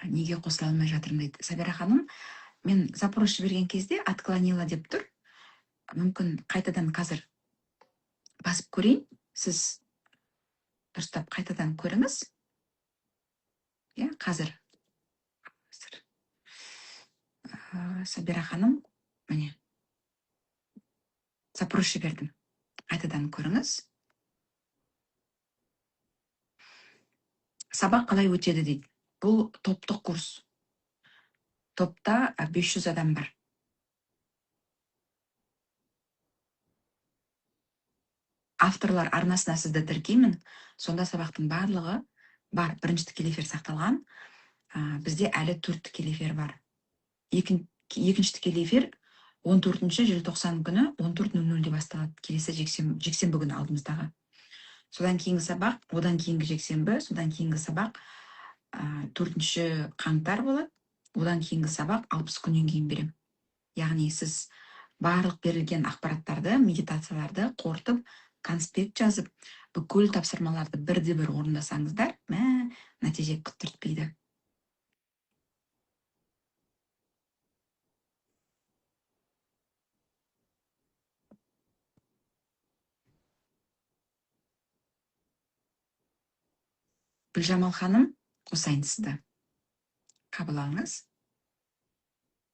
Неге қосыла алмай жатырмын дейді. Сабира ханым, мен запрос жіберген кезде отклонила деп тұр. Мүмкін қайтадан қазір басып көрейін. Сіз дұрыстап қайтадан көріңіз. Иә, қазір. Қазір. Сабира ханым, міне. Запрос жібердім. Қайтадан көріңіз. Сабақ қалай өтеді дейді. Бұл топтық курс. Топта 500 адам бар. Авторлар арнасына сізді тіркеймін. Сонда сабақтың барлығы бар. Бірінші тікелей эфир сақталған. Бізде әлі 4 тікелей эфир бар. Екінші тікелей эфир 14 желтоқсан күні 14:00-де басталады. Келесі жексенбі күні алдымыздағы. Содан кейінгі сабақ, одан кейінгі жексенбі, содан кейінгі сабақ 4 қаңтар болады. Одан кейінгі сабақ 60 күннен кейін беремін. Яғни сіз барлық берілген ақпараттарды, медитацияларды қорытып, конспект жазып, бүкіл тапсырмаларды бірде-бір орындасаңыздар, нәтиже күттіртпейді. Гүлжамал ханым, қосайын сізді. Қабыл алыңыз.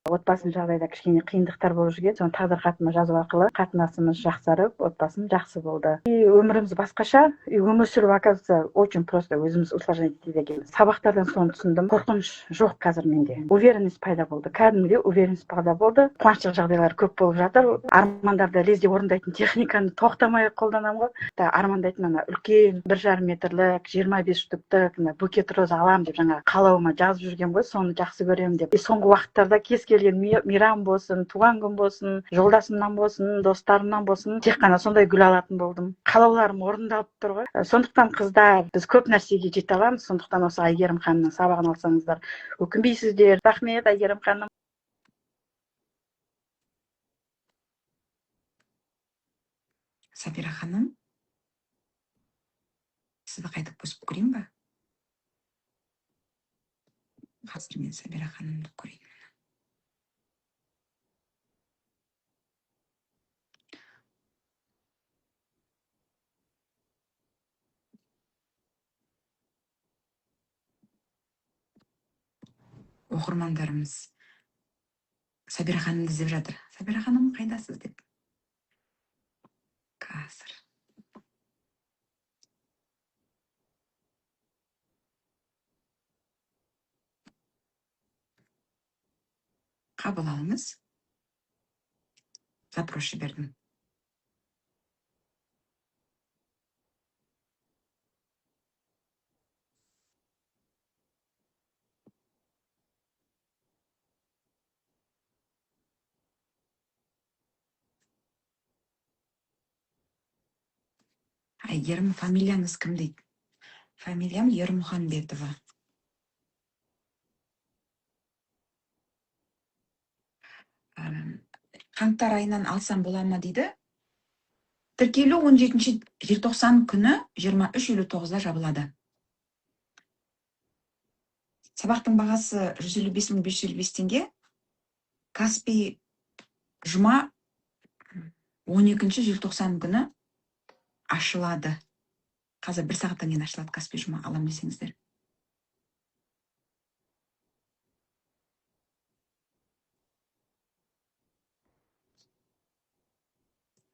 Отбасым жағдайда кішкене қиындықтар болып жүрген, соны тағдыр хатыма жазу арқылы қатынасымыз жақсарып, отбасым жақсы болды. И өміріміз басқаша, и өмір сүру, оказывается, очень просто, өзіміз усложнять етеді екенбіз. Сабақтардан соны түсіндім. Қорқыныш жоқ қазір менде. Уверенность пайда болды. Кәдімгідей уверенность пайда болды. Қуанышты жағдайлар көп болып жатыр. Армандарды лезде орындайтын техниканы тоқтамай қолданамын ғой. Та армандайтын ана үлкен 1,5 метрлік, 25 штуктік, ана букет роза аламын деп жаңа қалауыма жазып жүрген ғой, соны жақсы көремін деп. И соңғы уақыттарда кез келген мейрам болсын, туған күн болсын, жолдасымнан болсын, достарымнан болсын, тек қана сондай гүл алатын болдым. Қалауларым орындалып тұр ғой. Сондықтан қыздар, біз көп нәрсеге жете аламыз. Сондықтан осы Әйгерім ханымның сабағын алсаңыздар, өкінбейсіздер. Рахмет, Әйгерім ханым. Сабира ханым, сізді қайтып қосып көрейін ба? Қазір мен Сабира ханымды көрейін. Оқырмандарымыз Сабира ханымды іздеп жатыр. Сабира ханым, қайдасыз деп. Қазір. Қабыл алыңыз. Запрос жібердім. Әйгерім, фамилияңыз кім дейді? Фамилиям Ермұханбетова. Қаңтар айынан алсам бола ма дейді. Тіркелу 17 желтоқсан күні 23:59-да жабылады. Сабақтың бағасы 155 555 теңге. Каспи жұма 12 желтоқсан күні ашылады. Қазір бір сағаттан кейін ашылады Каспи жұма, алам десеңіздер.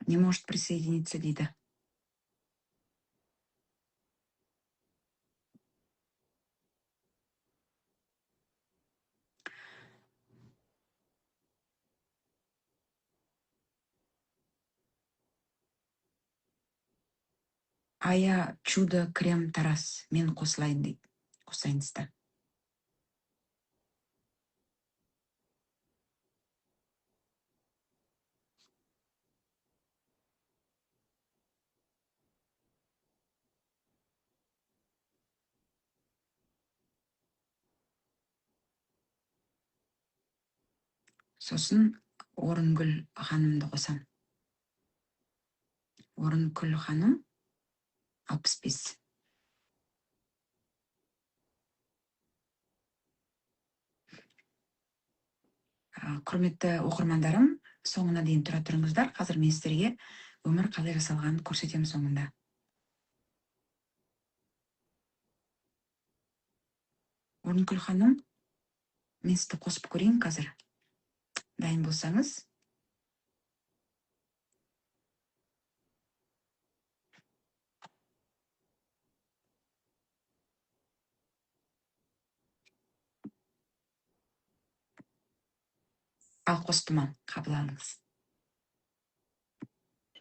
Не может присоединиться дейді. Ая чудо крем Тарас, мен қосылайын дейді. Қосайыныз да. Сосын Орынгүл ханымды қосам. Орынгүл ханым 65. Құрметті оқырмандарым, соңына дейін тұра тұрыңыздар. Қазір мен сіздерге өмір қалай жасалғанын көрсетемін соңында. Орынгүл ханым, мен сізді қосып көрейін қазір. Дайын болсаңыз. Ал қостым, қабыл алыңыз.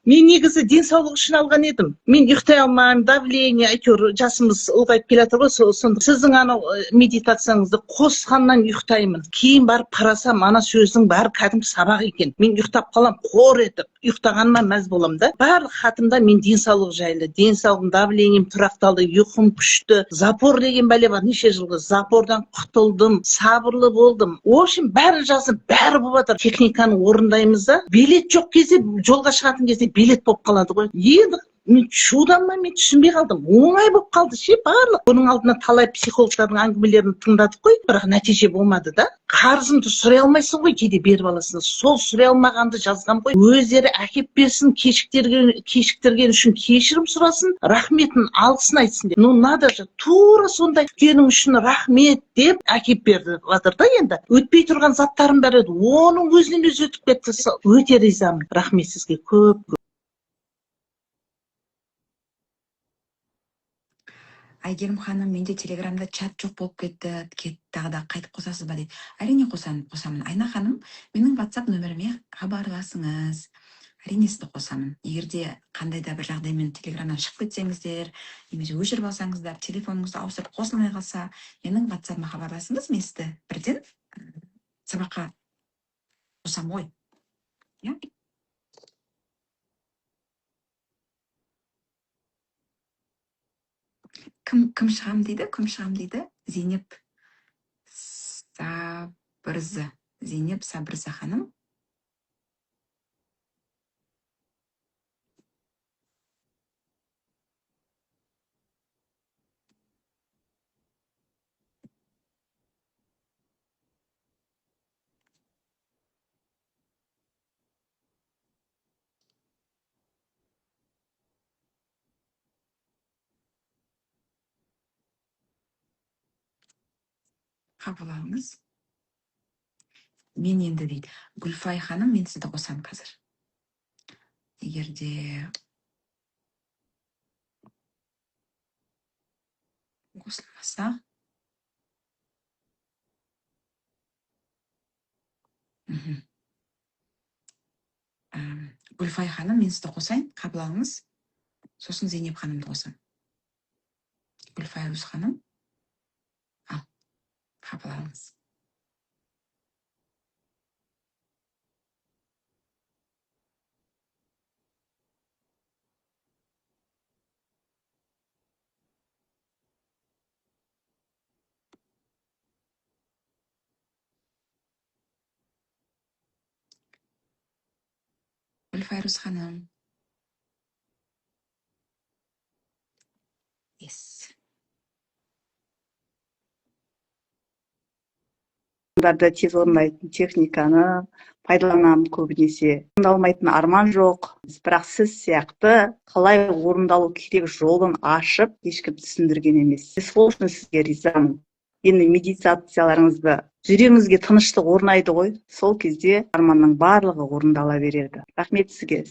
Мен негізі денсаулық үшін алған едім. Мен ұйықтай алмаймын, давление, әйтеуір жасымыз ұлғайып келе жатыр ғой, сонда сіздің анау медитацияңызды қосқаннан ұйықтаймын. Кейін барып қарасам, ана сөздің бәрі кәдімгі сабақ екен. Мен ұйықтап қалам, қор етіп, ұйықтағаныма мәз боламын да. Барлық хатымда мен денсаулық жайлы, денсаулығым, давлением тұрақталды, ұйқым күшті, запор деген бәле бар, неше жылғы запордан құтылдым, сабырлы болдым. В общем, бәрін жазып, бәрі болып жатыр. Техниканы орындаймыз да. Билет жоқ кезде, жолға шығатын кезде билет болып қалады ғой. Енді мен чуданма, мен түсінбей қалдым. Оңай болып қалды ше барлық. Бұның алдына талай психологтардың әңгімелерін тыңдадық қой, бірақ нәтиже болмады да. Қарызыңды сұрай алмайсың ғой, кейде беріп аласың. Сол сұрай алмағанды жазғам ғой. Өздері әкеп берсін, кешіктірген үшін кешірім сұрасын, рахметін, алғысын айтсын деп. Ну надо же, тура сондай күткенің үшін рахмет деп әкеп берді жатыр да енді. Өтпей тұрған заттарым бар еді, оның өзінен өзі өтіп кетті. Өте ризамын. Рахмет сізге көп көп. Әйгерім ханым, менде телеграмда чат жоқ болып кетті, тағы да қайтып қосасыз ба дейді. Әрине қосамын. Айна ханым, менің WhatsApp нөміріме хабарласыңыз. Әрине сізді қосамын. Егер де қандай да бір жағдаймен телеграмнан шығып кетсеңіздер, немесе өшіріп алсаңыздар, телефоныңызды ауыстырып қосылмай қалса, менің WhatsApp'ыма хабарласыңыз, мен сізді бірден сабаққа қосамын ғой. Иә? Кім шығам дейді? Кім шығам дейді? Зейнеп Сабырзы. Зейнеп Сабырзы ханым. Қабыл алыңыз. Мен енді дейді, Гүлфай ханым, мен сізді қосамын қазір. Егер де қосылмаса, Гүлфай ханым, мен сізді қосайын, қабыл алыңыз. Сосын Зейнеп ханымды қосамын. Гүлфай Өз ханым. Қабыл алыңыз. Гүлфайрус ханым. Yes. Тез орындайтын техниканы пайдаланамын көбінесе. Орындалмайтын арман жоқ, бірақ сіз сияқты қалай орындалу керек жолын ашып ешкім түсіндірген емес. Сол үшін сізге ризамын. Енді медитацияларыңызды, жүрегіңізге тыныштық орнайды ғой, сол кезде арманның барлығы орындала береді. Рахмет сізге.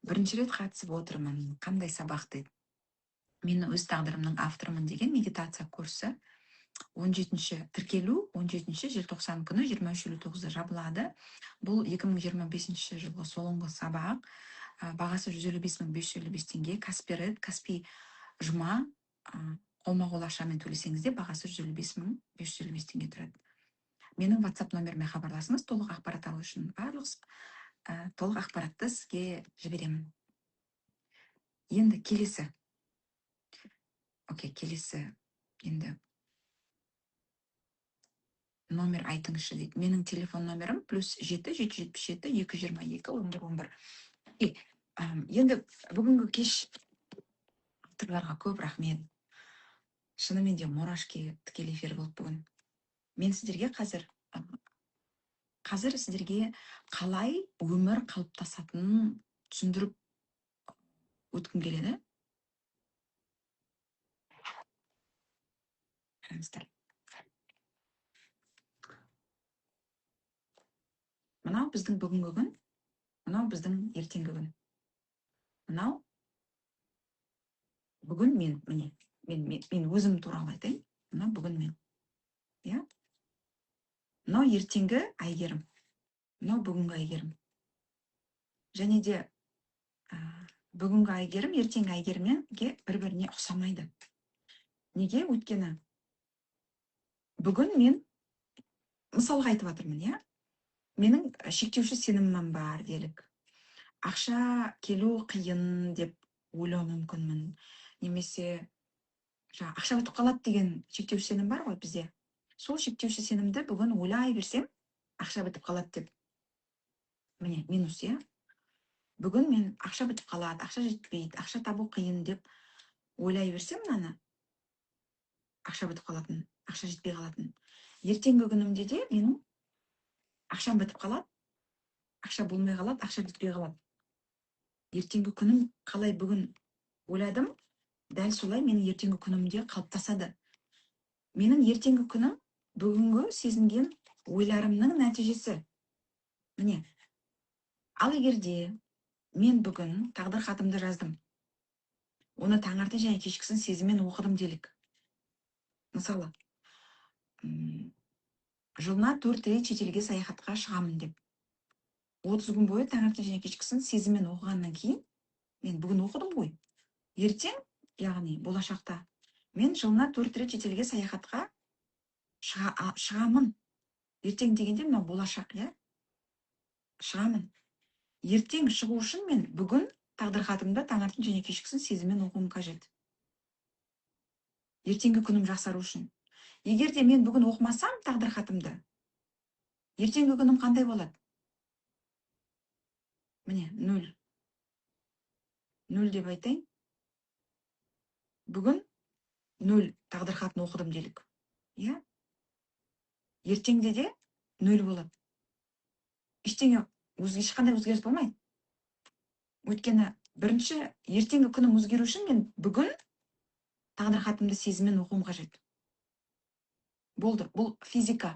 Бірінші рет қатысып отырмын. Қандай сабақ дейді? Мен өз тағдырымның авторымын деген медитация курсы. 17-ші тіркелу, 17 желтоқсан күні 23:59-да жабылады. Бұл 2025 жылғы соңғы сабақ. Бағасы 155 555 теңге. Каспи Ред, Каспи жұма, қолма-қол ақшамен төлесеңіз де бағасы 155 555 теңге тұрады. Менің WhatsApp номеріме хабарласыңыз, толық ақпарат алу үшін. Барлық толық ақпаратты сізге жіберемін. Енді келесі. Окей, келесі. Енді номер айтыңызшы дейді. Менің телефон номерім +7 777 222 11 11. Енді бүгінгі кеш авторларға көп рахмет. Шынымен де мурашки тікелей эфир болды бүгін. Мен сіздерге қазір сіздерге қалай өмір қалыптасатынын түсіндіріп өткім келеді. Қараңыздар. Мынау біздің бүгінгі күн, мынау біздің ертеңгі күн. Мынау бүгін мен, міне, мен өзім туралы айтайын. Мынау бүгін мен. Иә? Мынау ертеңгі Әйгерім, мынау бүгінгі Әйгерім. Және де бүгінгі Әйгерім ертеңгі Әйгерімге бір-біріне ұқсамайды. Неге? Өйткені бүгін мен мысалға айтып жатырмын, иә? Менің шектеуші сенімім бар делік. Ақша келу қиын деп ойлау мүмкінмін. Немесе ақша бітіп қалады деген шектеуші сенім бар ғой бізде. Сол шектеуші сенімді бүгін ойлай берсем, ақша бітіп қалады деп. Міне, минус, иә? Бүгін мен ақша бітіп қалады, ақша жетпейді, ақша табу қиын деп ойлай берсем мынаны, ақша бітіп қалатын, ақша жетпей қалатын. Ертеңгі күнімде де менің ақшам бітіп қалады, ақша болмай қалады, ақша жетпей қалады. Ертеңгі күнім қалай бүгін ойладым, дәл солай менің ертеңгі күнімде қалыптасады. Менің ертеңгі күнім бүгінгі сезінген ойларымның нәтижесі. Міне. Ал егер де мен бүгін тағдыр хатымды жаздым, оны таңертең және кешкісін сезіммен оқыдым делік. Мысалы, жылына 4 рет шетелге саяхатқа шығамын деп. 30 күн бойы таңертең және кешкісін сезіммен оқығаннан кейін, мен бүгін оқыдым ғой. Ертең, яғни болашақта, мен жылына 4 рет шетелге саяхатқа шығамын. Ертең дегенде мынау болашақ, иә? Шығамын. Ертең шығу үшін мен бүгін тағдыр хатымды таңертең және кешкісін сезіммен оқуым қажет. Ертеңгі күнім жақсару үшін. Егер де мен бүгін оқымасам тағдыр хатымды, ертеңгі күнім қандай болады? Міне, 0. 0 деп айтайын. Бүгін 0 тағдыр хатын оқыдым делік. Иә? Ертеңде де 0 болады. Ештеңе, ешқандай өзгеріс болмайды. Өйткені бірінші ертеңгі күнім өзгеру үшін мен бүгін тағдыр хатымды сезіммен оқуым қажет. Болды, бұл физика.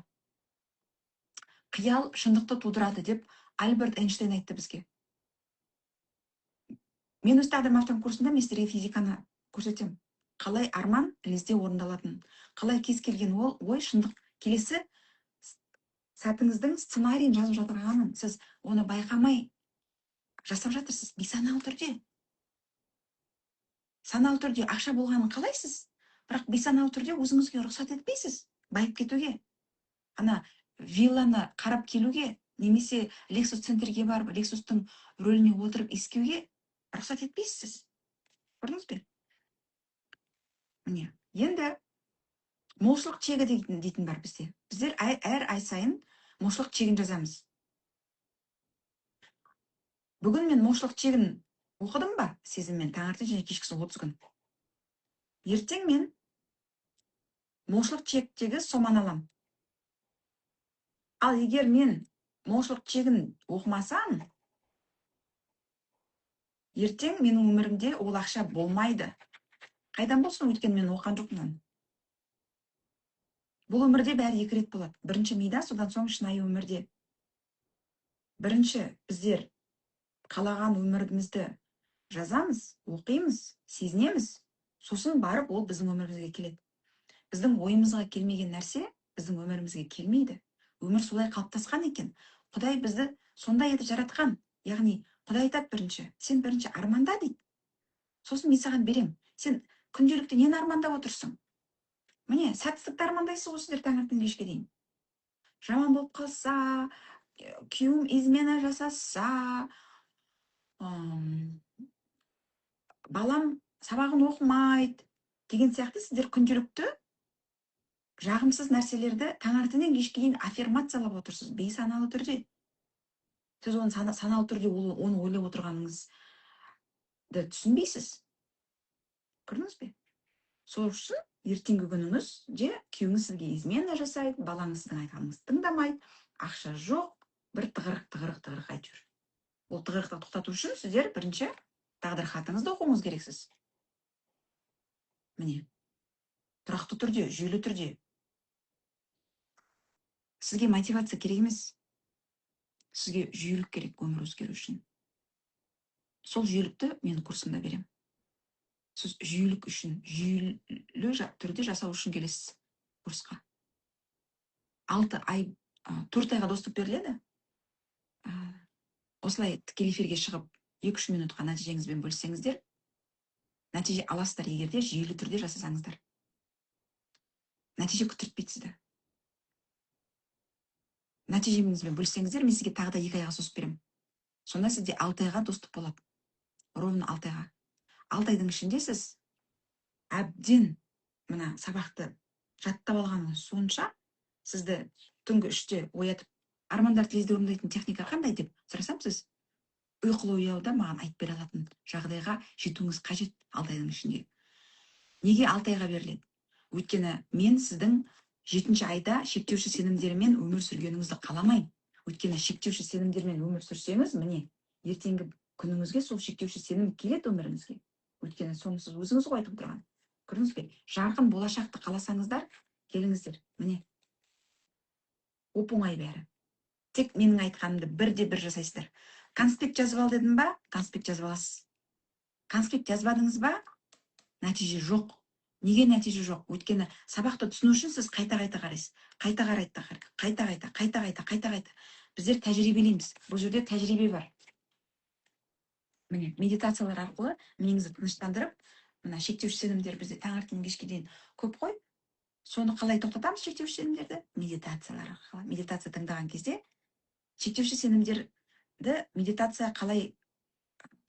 Қиял шындықты тудырады деп Альберт Эйнштейн айтты бізге. Мен өз тағдырым авторым курсында мен сіздерге физиканы көрсетемін. Қалай арман лезде орындалатын, қалай кез келген ол ой шындық келесі сәтіңіздің сценарийін жазып жатырғанын сіз оны байқамай жасап жатырсыз бейсаналы түрде. Саналы түрде ақша болғанын қалайсыз, бірақ бейсаналы түрде өзіңізге рұқсат етпейсіз байып кетуге. Ана вилланы қарап келуге, немесе Lexus центрге барып, Lexustың рөліне отырып иіскеуге рұқсат етпейсіз. Көрдіңіз бе? Міне, енді молшылық чегі дейтін бар бізде. Біздер әр ай сайын молшылық чегін жазамыз. Бүгін мен молшылық чегін оқыдым ба, сезіммен, таңертең және кешкісін 30 күн. Ертең мен молшылық чектегі соманы алам. Ал егер мен молшылық чегін оқымасам, ертең менің өмірімде ол ақша болмайды. Қайдан болсын, өйткені мен оқыған жоқпын оны. Бұл өмірде бәрі екі рет болады. Бірінші мида, содан соң шынайы өмірде. Бірінші біздер қалаған өмірімізді жазамыз, оқимыз, сезінеміз, сосын барып ол біздің өмірімізге келеді. Біздің ойымызға келмеген нәрсе біздің өмірімізге келмейді. Өмір солай қалыптасқан екен. Құдай бізді сондай етіп жаратқан. Яғни Құдай айтады бірінші, сен бірінші арманда дейді. Сосын мен саған берем. Сен күнделікті нені армандап отырсың? Міне, сәтсіздікті армандайсыз ғой сіздер таңертең кешке дейін. Жаман болып қалса, күйеуім измена жасаса, балам сабағын оқымайды деген сияқты сіздер күнделікті жағымсыз нәрселерді таңертеңнен кешке дейін аффирмациялап отырсыз бейсаналы түрде. Сіз оны саналы түрде оны ойлап отырғаныңызды түсінбейсіз. Көрдіңіз бе? Сол үшін ертеңгі күніңізде күйеуіңіз сізге измена жасайды, балаңыз сіздің айтқаныңызды тыңдамайды, ақша жоқ, бір тығырық, тығырық, тығырық әйтеуір. Ол тығырықты тоқтату үшін сіздер бірінші тағдыр хатыңызды оқуыңыз керексіз. Міне, тұрақты түрде, жүйелі түрде. Сізге мотивация керек емес. Сізге жүйелік керек өмір өзгеру үшін. Сол жүйелікті мен курсымда беремін. Сіз жүйелік үшін, жүйелі түрде жасау үшін келесіз курсқа. 6 ай, 4 айға доступ беріледі. Осылай тікелей эфирге шығып, 2-3 минутқа нәтижеңізбен бөліссеңіздер, нәтиже аласыздар, егер де жүйелі түрде жасасаңыздар. Нәтиже күттіртпейді сізді. Нәтижеңізбен бөліссеңіздер, мен сізге тағы да 2 айға созып беремін. Сонда сізде 6 айға доступ болады. Ровно 6 айға. 6 айдың ішінде сіз әбден мына сабақты жаттап алғаныңыз сонша, сізді түнгі 3-те оятып, армандарды лезде орындайтын техника қандай деп сұрасам, сіз ұйқылы ояуда маған айтып бере алатын жағдайға жетуіңіз қажет 6 айдың ішінде. Неге 6 айға беріледі? Өйткені мен сіздің 7-ші айда шектеуші сенімдермен өмір сүргеніңізді қаламаймын. Өйткені шектеуші сенімдермен өмір сүрсеңіз, міне, ертеңгі күніңізге сол шектеуші сенім келеді өміріңізге. Өйткені соны сіз өзіңіз ғой айтып отырған. Көрдіңіз бе? Жарқын болашақты қаласаңыздар, келіңіздер. Міне. Оп-оңай бәрі. Тек менің айтқанымды бірде бір жасайсыздар. Конспект жазып ал дедім ба? Конспект жазып аласыз. Конспект жазбадыңыз ба? Нәтиже жоқ. Неге нәтиже жоқ? Өйткені сабақты түсіну үшін сіз қайта-қайта қарайсыз. Қайта қарайды да қарайды. Қайта-қайта, қайта-қайта, қайта-қайта. Біздер тәжірибелейміз. Бұл жерде тәжірибе бар. Міне, медитациялар арқылы миыңызды тыныштандырып, мына шектеуші сенімдер бізде таңертеңнен кешке дейін көп қой. Соны қалай тоқтатамыз шектеуші сенімдерді? Медитациялар арқылы. Медитация тыңдаған кезде шектеуші сенімдерді медитация қалай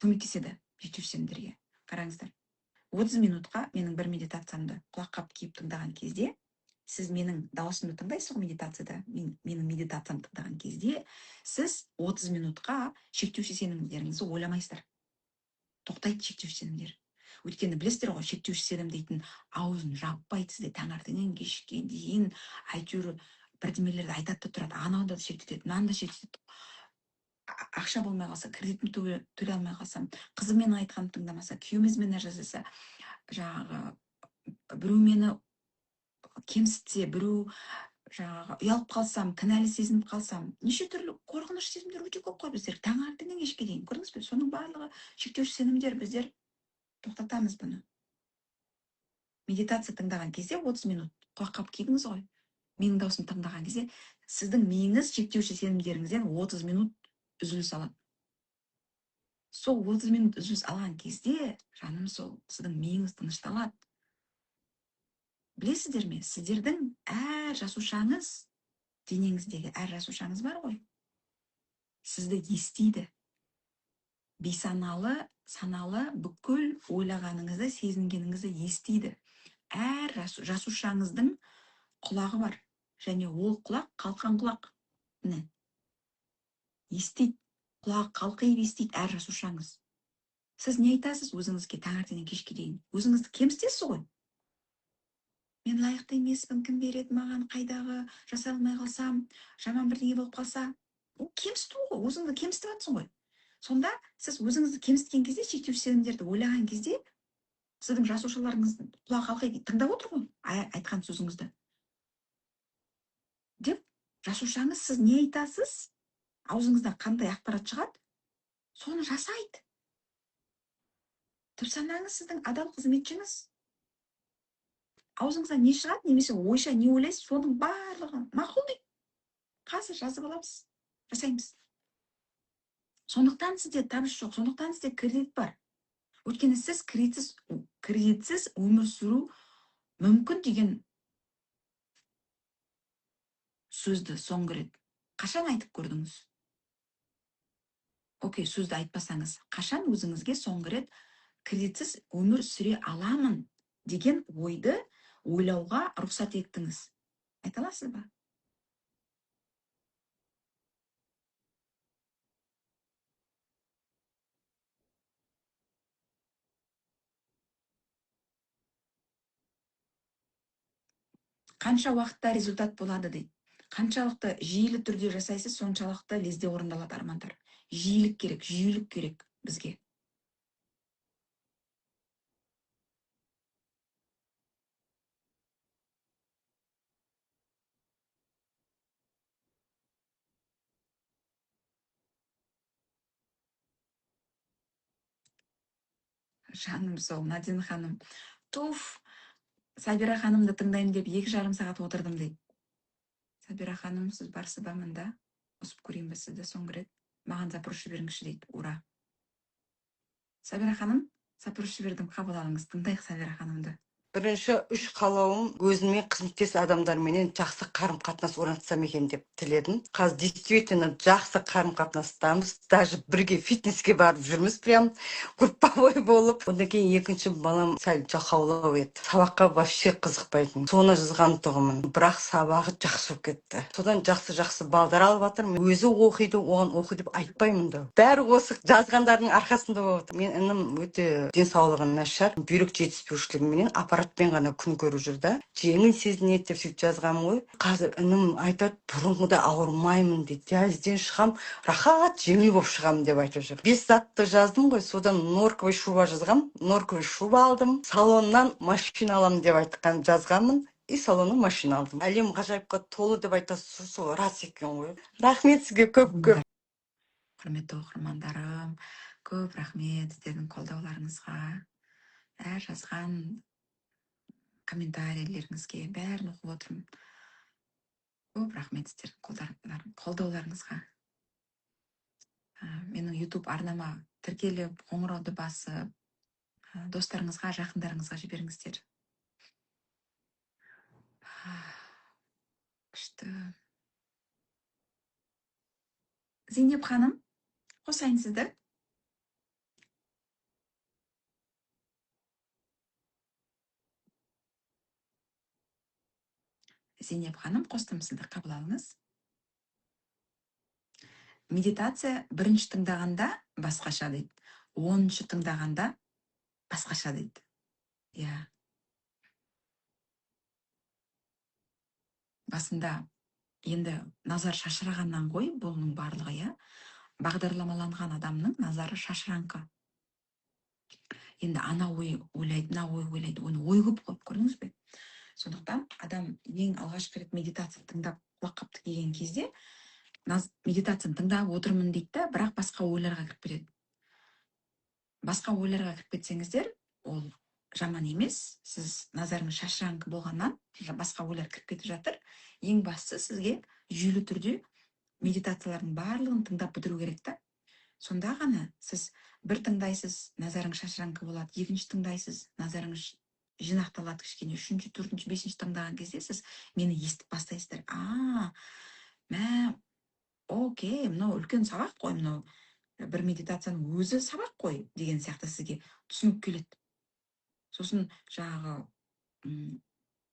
көмектеседі шектеуші сенімдерге? Қараңыздар. 30 минутқа менің бір медитациямды құлаққап киіп тыңдаған кезде, сіз менің дауысымды тыңдайсыз ғой медитацияда, менің медитациямды тыңдаған кезде, сіз 30 минутқа шектеуші сенімдеріңізді ойламайсыздар. Тоқтайды шектеуші сенімдер. Өйткені білесіздер ғой, шектеуші сенім дейтін аузын жаппайды сізде таңертеңнен кешке дейін әйтеуір бірдемелерді айтады да тұрады. Анау да шектетеді, мынаны да шектетеді. Ақша болмай қалса, кредитімді төлей алмай қалсам, қызым менің айтқанымды тыңдамаса, күйеуім измена жасаса, жаңағы біреу мені кемсітсе, біреу жаңағы ұялып қалсам, кінәлі сезініп қалсам, неше түрлі қорқыныш сезімдер өте көп қой біздер таңертеңнен кешке дейін. Көрдіңіз бе? Соның барлығы шектеуші сенімдер. Біздер тоқтатамыз бұны. Медитация тыңдаған кезде 30 минут құлаққап кидіңіз ғой. Менің даусымды тыңдаған кезде сіздің миыңыз шектеуші сенімдеріңізден 30 минут үзіліс алады. Сол 30 минут үзіліс алған кезде, жаным сол, сіздің миыңыз тынышталады. Білесіздер ме, сіздердің әр жасушаңыз, денеңіздегі әр жасушаңыз бар ғой, сізді естиді. Бейсаналы, саналы бүкіл ойлағаныңызды, сезінгеніңізді естиді. Әр жасушаңыздың құлағы бар. Және ол құлақ қалқан құлақ. Міне. Естиді. Құлағы қалқиып естиді әр жасушаңыз. Сіз не айтасыз өзіңізге таңертеңнен кешке дейін? Өзіңізді кемсітесіз ғой. Мен лайықты емеспін, кім береді маған, қайдағы, жасай алмай қалсам, жаман бірдеңе болып қалса. Ол кемсіту ғой, өзіңді кемсітіп жатсың ғой. Сонда сіз өзіңізді кемсіткен кезде, шектеуші сезімдерді ойлаған кезде, сіздің жасушаларыңыз құлағы қалқиып тыңдап отыр ғой айтқан сөзіңізді. Деп жасушаңыз сіз не айтасыз, аузыңыздан қандай ақпарат шығады, соны жасайды. Түпсанаңыз сіздің адал қызметшіңіз. Аузыңыздан не шығады, немесе ойша не ойлайсыз, соның барлығын мақұл дейді. Қазір жазып аламыз, жасаймыз. Сондықтан сізде табыс жоқ, сондықтан сізде кредит бар. Өйткені сіз кредитсіз өмір сүру мүмкін деген сөзді соңғы рет қашан айтып көрдіңіз? Окей, сөзді айтпасаңыз, қашан өзіңізге соңғы рет кредитсіз өмір сүре аламын деген ойды ойлауға рұқсат еттіңіз? Айта аласыз ба? Қанша уақытта результат болады дейді. Қаншалықты жиілі түрде жасайсыз, соншалықты лезде орындалады армандар. Жиілік керек, жүйелік керек бізге. Жаным сол, Надин ханым. Туф, Сабира ханымды тыңдаймын деп 2,5 сағат отырдым дейді. Сабира ханым, сіз барсыз ба мында? Қосып көрейін бе сізді соңғы рет? Маған запрос жіберіңізші дейді. Ура. Сабира ханым, запрос жібердім, қабыл алыңыз. Тыңдайық Сабира ханымды. Бірінші 3 қалауым өзіме қызметтес адамдарменен жақсы қарым-қатынас орнатсам екен деп тіледім. Қазір действительно жақсы қарым-қатынастамыз. Даже бірге фитнеске барып жүрміз, прям групповой болып. Одан кейін екінші балам сәл жалқаулау еді. Сабаққа вообще қызықпайтын. Соны жазған тұғымын. Бірақ сабағы жақсы болып кетті. Содан жақсы-жақсы балдар алып жатырмын. Өзі оқиды, оған оқы деп айтпаймын да. Бәрі осы жазғандардың арқасында болып отыр. Мен інім өте денсаулығы нашар, бүйрек жетіспеушілігіменен аппаратпен ғана күн көріп жүр да. Жеңіл сезінеді деп сөйтіп жазғанмын ғой. Қазір інім айтады, бұрынғыдай ауырмаймын дейді. Диализден шығам, рахат жеңіл болып шығамын деп айтып жүр. 5 затты жаздым ғой, содан норковый шуба жазғам, норковый шуба алдым. Салоннан машина аламын деп айтқан жазғанмын. И салоннан машина алдым. Әлем ғажайыпқа толы деп айтасыз, сол рас екен ғой. Рахмет сізге көп-көп. Құрметті оқырмандарым, көп рахмет сіздердің қолдауларыңызға. Әр жазған комментарийлеріңізге бәрін оқып отырмын. Көп рахмет сіздердің қолдауларыңызға. Менің YouTube арнама тіркеліп, қоңырауды басып, достарыңызға, жақындарыңызға жіберіңіздер. Күшті. Зейнеп ханым, қосайын сізді. Зейнеп ханым, қостым сізді, қабыл алыңыз. Медитация бірінші тыңдағанда басқаша дейді. 10-шы тыңдағанда басқаша дейді. Иә. Басында енді назар шашырағаннан ғой бұның барлығы, иә. Бағдарламаланған адамның назары шашыраңқы. Енді ана ой ойлайды, мына ой ойлайды, оны ой көп қойып көрдіңіз бе? Сондықтан адам ең алғашқы рет медитация тыңдап құлақ қапты келген кезде медитацияны тыңдап отырмын дейді да, бірақ басқа ойларға кіріп кетеді. Басқа ойларға кіріп кетсеңіздер, ол жаман емес. Сіз назарыңыз шашыраңқы болғаннан басқа ойлар кіріп кетіп жатыр. Ең бастысы сізге жүйелі түрде медитациялардың барлығын тыңдап бітіру керек та. Сонда ғана сіз бір тыңдайсыз, назарыңыз шашыраңқы болады, екінші тыңдайсыз, назарыңыз жинақталады кішкене, 3-ші, 4-ші, 5-ші тыңдаған кезде сіз мені естіп бастайсыздар. А, мә, окей, мынау үлкен сабақ қой, мынау бір медитацияның өзі сабақ қой деген сияқты сізге түсінік келеді. Сосын жаңағы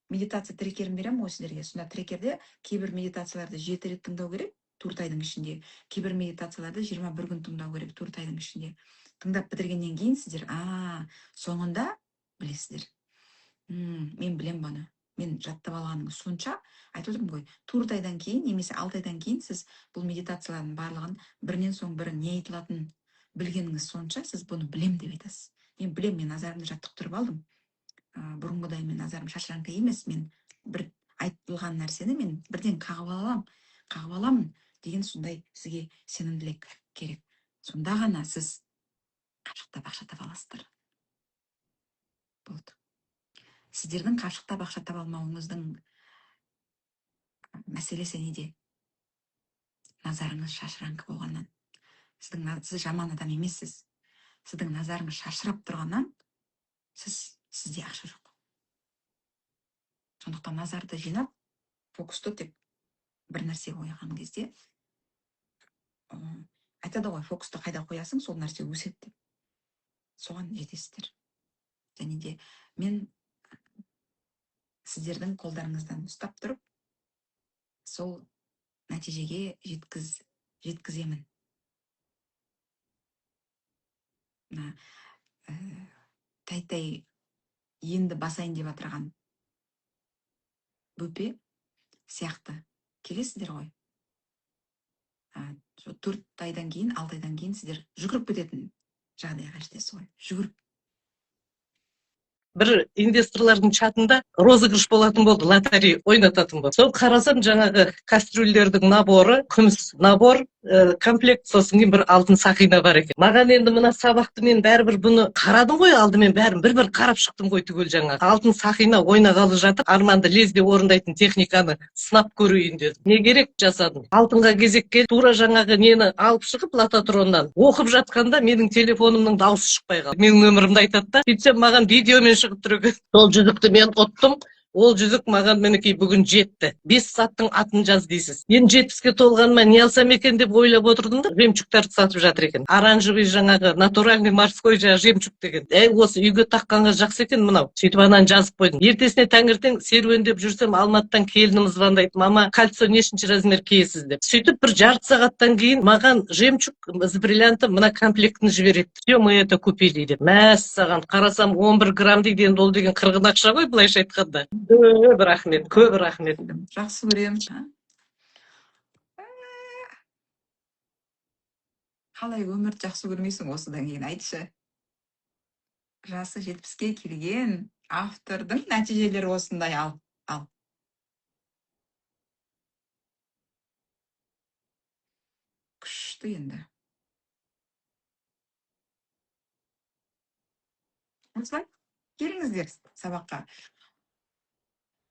Медитация трекерін беремін ғой сіздерге. Сонда трекерде кейбір медитацияларды 7 рет тыңдау керек 4 айдың ішінде, кейбір медитацияларды 21 күн тыңдау керек 4 айдың ішінде. Тыңдап бітіргеннен кейін сіздер соңында білесіздер. Мен білем бұны. Мен жаттап алғаныңыз сонша, айтып отырмын ғой, 4 айдан кейін немесе 6 айдан кейін сіз бұл медитациялардың барлығын бірінен соң бірі не айтылатынын білгеніңіз сонша, сіз бұны білем деп айтасыз. Мен білем, мен назарымды жаттықтырып алдым. Бұрынғыдай мен назарым шашыраңқы емес, мен бір айтылған нәрсені мен бірден қағып аламын деген сондай сізге сенімділік керек. Сонда ғана сіз қашықтап ақша таба аласыздар. Болды. Сіздердің қашықтап ақша таба алмауыңыздың мәселесі неде? Назарыңыз шашыраңқы болғаннан. Сіз жаман адам емессіз. Сіздің назарыңыз шашырап тұрғаннан сізде ақша жоқ. Сондықтан назарды жинап, фокусты тек бір нәрсе қойған кезде, айтады ғой, фокусты қайда қоясың, сол нәрсе өседі деп. Соған жетесіздер. Және де мен сіздердің қолдарыңыздан ұстап тұрып, сол нәтижеге жеткіземін. Мына тәй-тәй енді басайын деп отырған бөпе сияқты келесіздер ғой. 4 айдан кейін, 6 айдан кейін сіздер жүгіріп кететін жағдайға жетесіз ғой. Жүгіріп. Бір инвесторлардың чатында розыгрыш болатын болды, лотерея ойнататын болды. Сол қарасам, жаңағы кастрюльдердің наборы, күміс набор, комплект, сосын кейін бір алтын сақина бар екен. Маған енді мына сабақты мен бәрібір бұны қарадым ғой, алдымен бәрін бір-бір қарап шықтым ғой түгел жаңағы. Алтын сақина ойнағалы жатып, арманды лезде орындайтын техниканы сынап көрейін дедім. Не керек жасадым. Алтынға кезек келді, тура жаңағы нені алып шығып лототроннан оқып жатқанда менің телефонымның дауысы шықпай қалды. Менің нөмірімді айтады да, сөйтсем маған видеомен шығып тұр екен. Сол жүзікті мен ұттым. Ол жүзік маған мінекей бүгін жетті. 5 заттың атын жаз дейсіз. Енді 70-ке толғаныма не алсам екен деп ойлап отырдым да, жемчугтарды сатып жатыр екен. Оранжевый жаңағы натуральный морской жаңағы жемчуг деген. Әй, осы үйге таққанға жақсы екен мынау. Сөйтіп ананы жазып қойдым. Ертесіне таңертең серуендеп жүрсем, Алматыдан келінім звондайды. Мама, кольцо нешінші размер киесіз деп. Сөйтіп бір жарты сағаттан кейін маған жемчуг с бриллиантом мына комплектін жібереді. Все, мы это купили деп. Мәссаған, қарасам 11 грамм дейді, енді ол деген қырғын ақша ғой, былайша айтқанда. Көп рахмет, көп рахмет. Жақсы көремін. Қалай өмірді жақсы көрмейсің осыдан кейін, айтшы. Жасы 70-ке келген автордың нәтижелері осындай, ал, ал. Күшті енді. Осылай, келіңіздер сабаққа.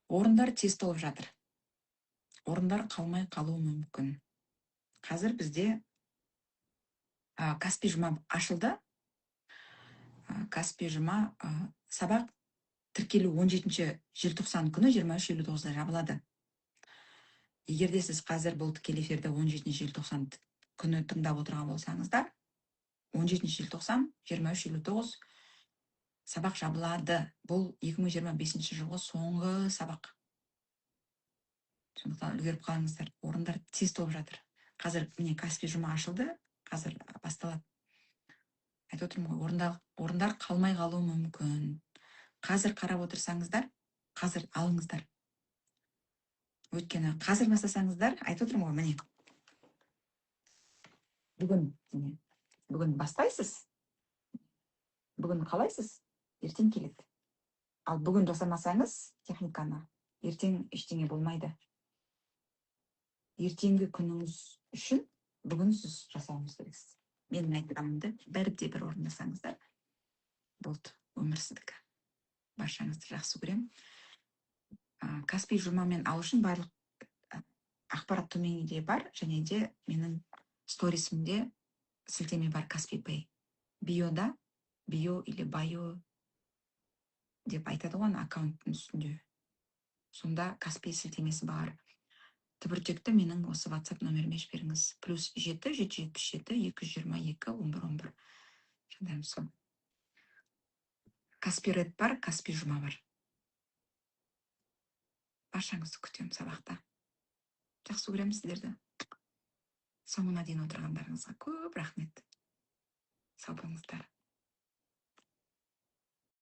Орындар тез толып жатыр. Орындар қалмай қалуы мүмкін. Қазір бізде Каспи жұма ашылды. Каспи жұма сабақ тіркелу 17 желтоқсан күні 23:59-да жабылады. Егер де сіз қазір бұл тікелей эфирді 17 желтоқсан күні тыңдап отырған болсаңыздар, 17 желтоқсан 23:59 сабақ жабылады. Бұл 2025 жылғы соңғы сабақ. Сондықтан үлгеріп қалыңыздар. Орындар тез толып жатыр. Қазір міне Каспи жұма ашылды, қазір басталады. Айтып отырмын ғой, орындар қалмай қалуы мүмкін. Қазір қарап отырсаңыздар, қазір алыңыздар. Өйткені қазір бастасаңыздар, айтып отырмын ғой, міне. Бүгін, міне, бүгін бастайсыз. Бүгін қалайсыз? Ертең келеді. Ал бүгін жасамасаңыз техниканы, ертең ештеңе болмайды. Ертеңгі күніңіз үшін бүгін сіз жасауыңыз керексіз. Менің айтқанымды бірде бір орындасаңыздар, болды, өмір сіздікі. Баршаңызды жақсы көремін. Каспи жұмамен алу үшін барлық ақпарат төменде бар, және де менің сторисімде сілтеме бар Каспи Пэй. Биода, био или байо деп айтады ғой ана аккаунттың үстінде. Сонда Каспи сілтемесі бар. Түбіртекті менің осы WhatsApp номеріме жіберіңіз. +7 777 222 11 11. Жандарым сол. Каспи Ред бар, Каспи жұма бар. Баршаңызды күтемін сабақта. Жақсы көремін сіздерді. Соңына дейін отырғандарыңызға көп рахмет. Сау болыңыздар.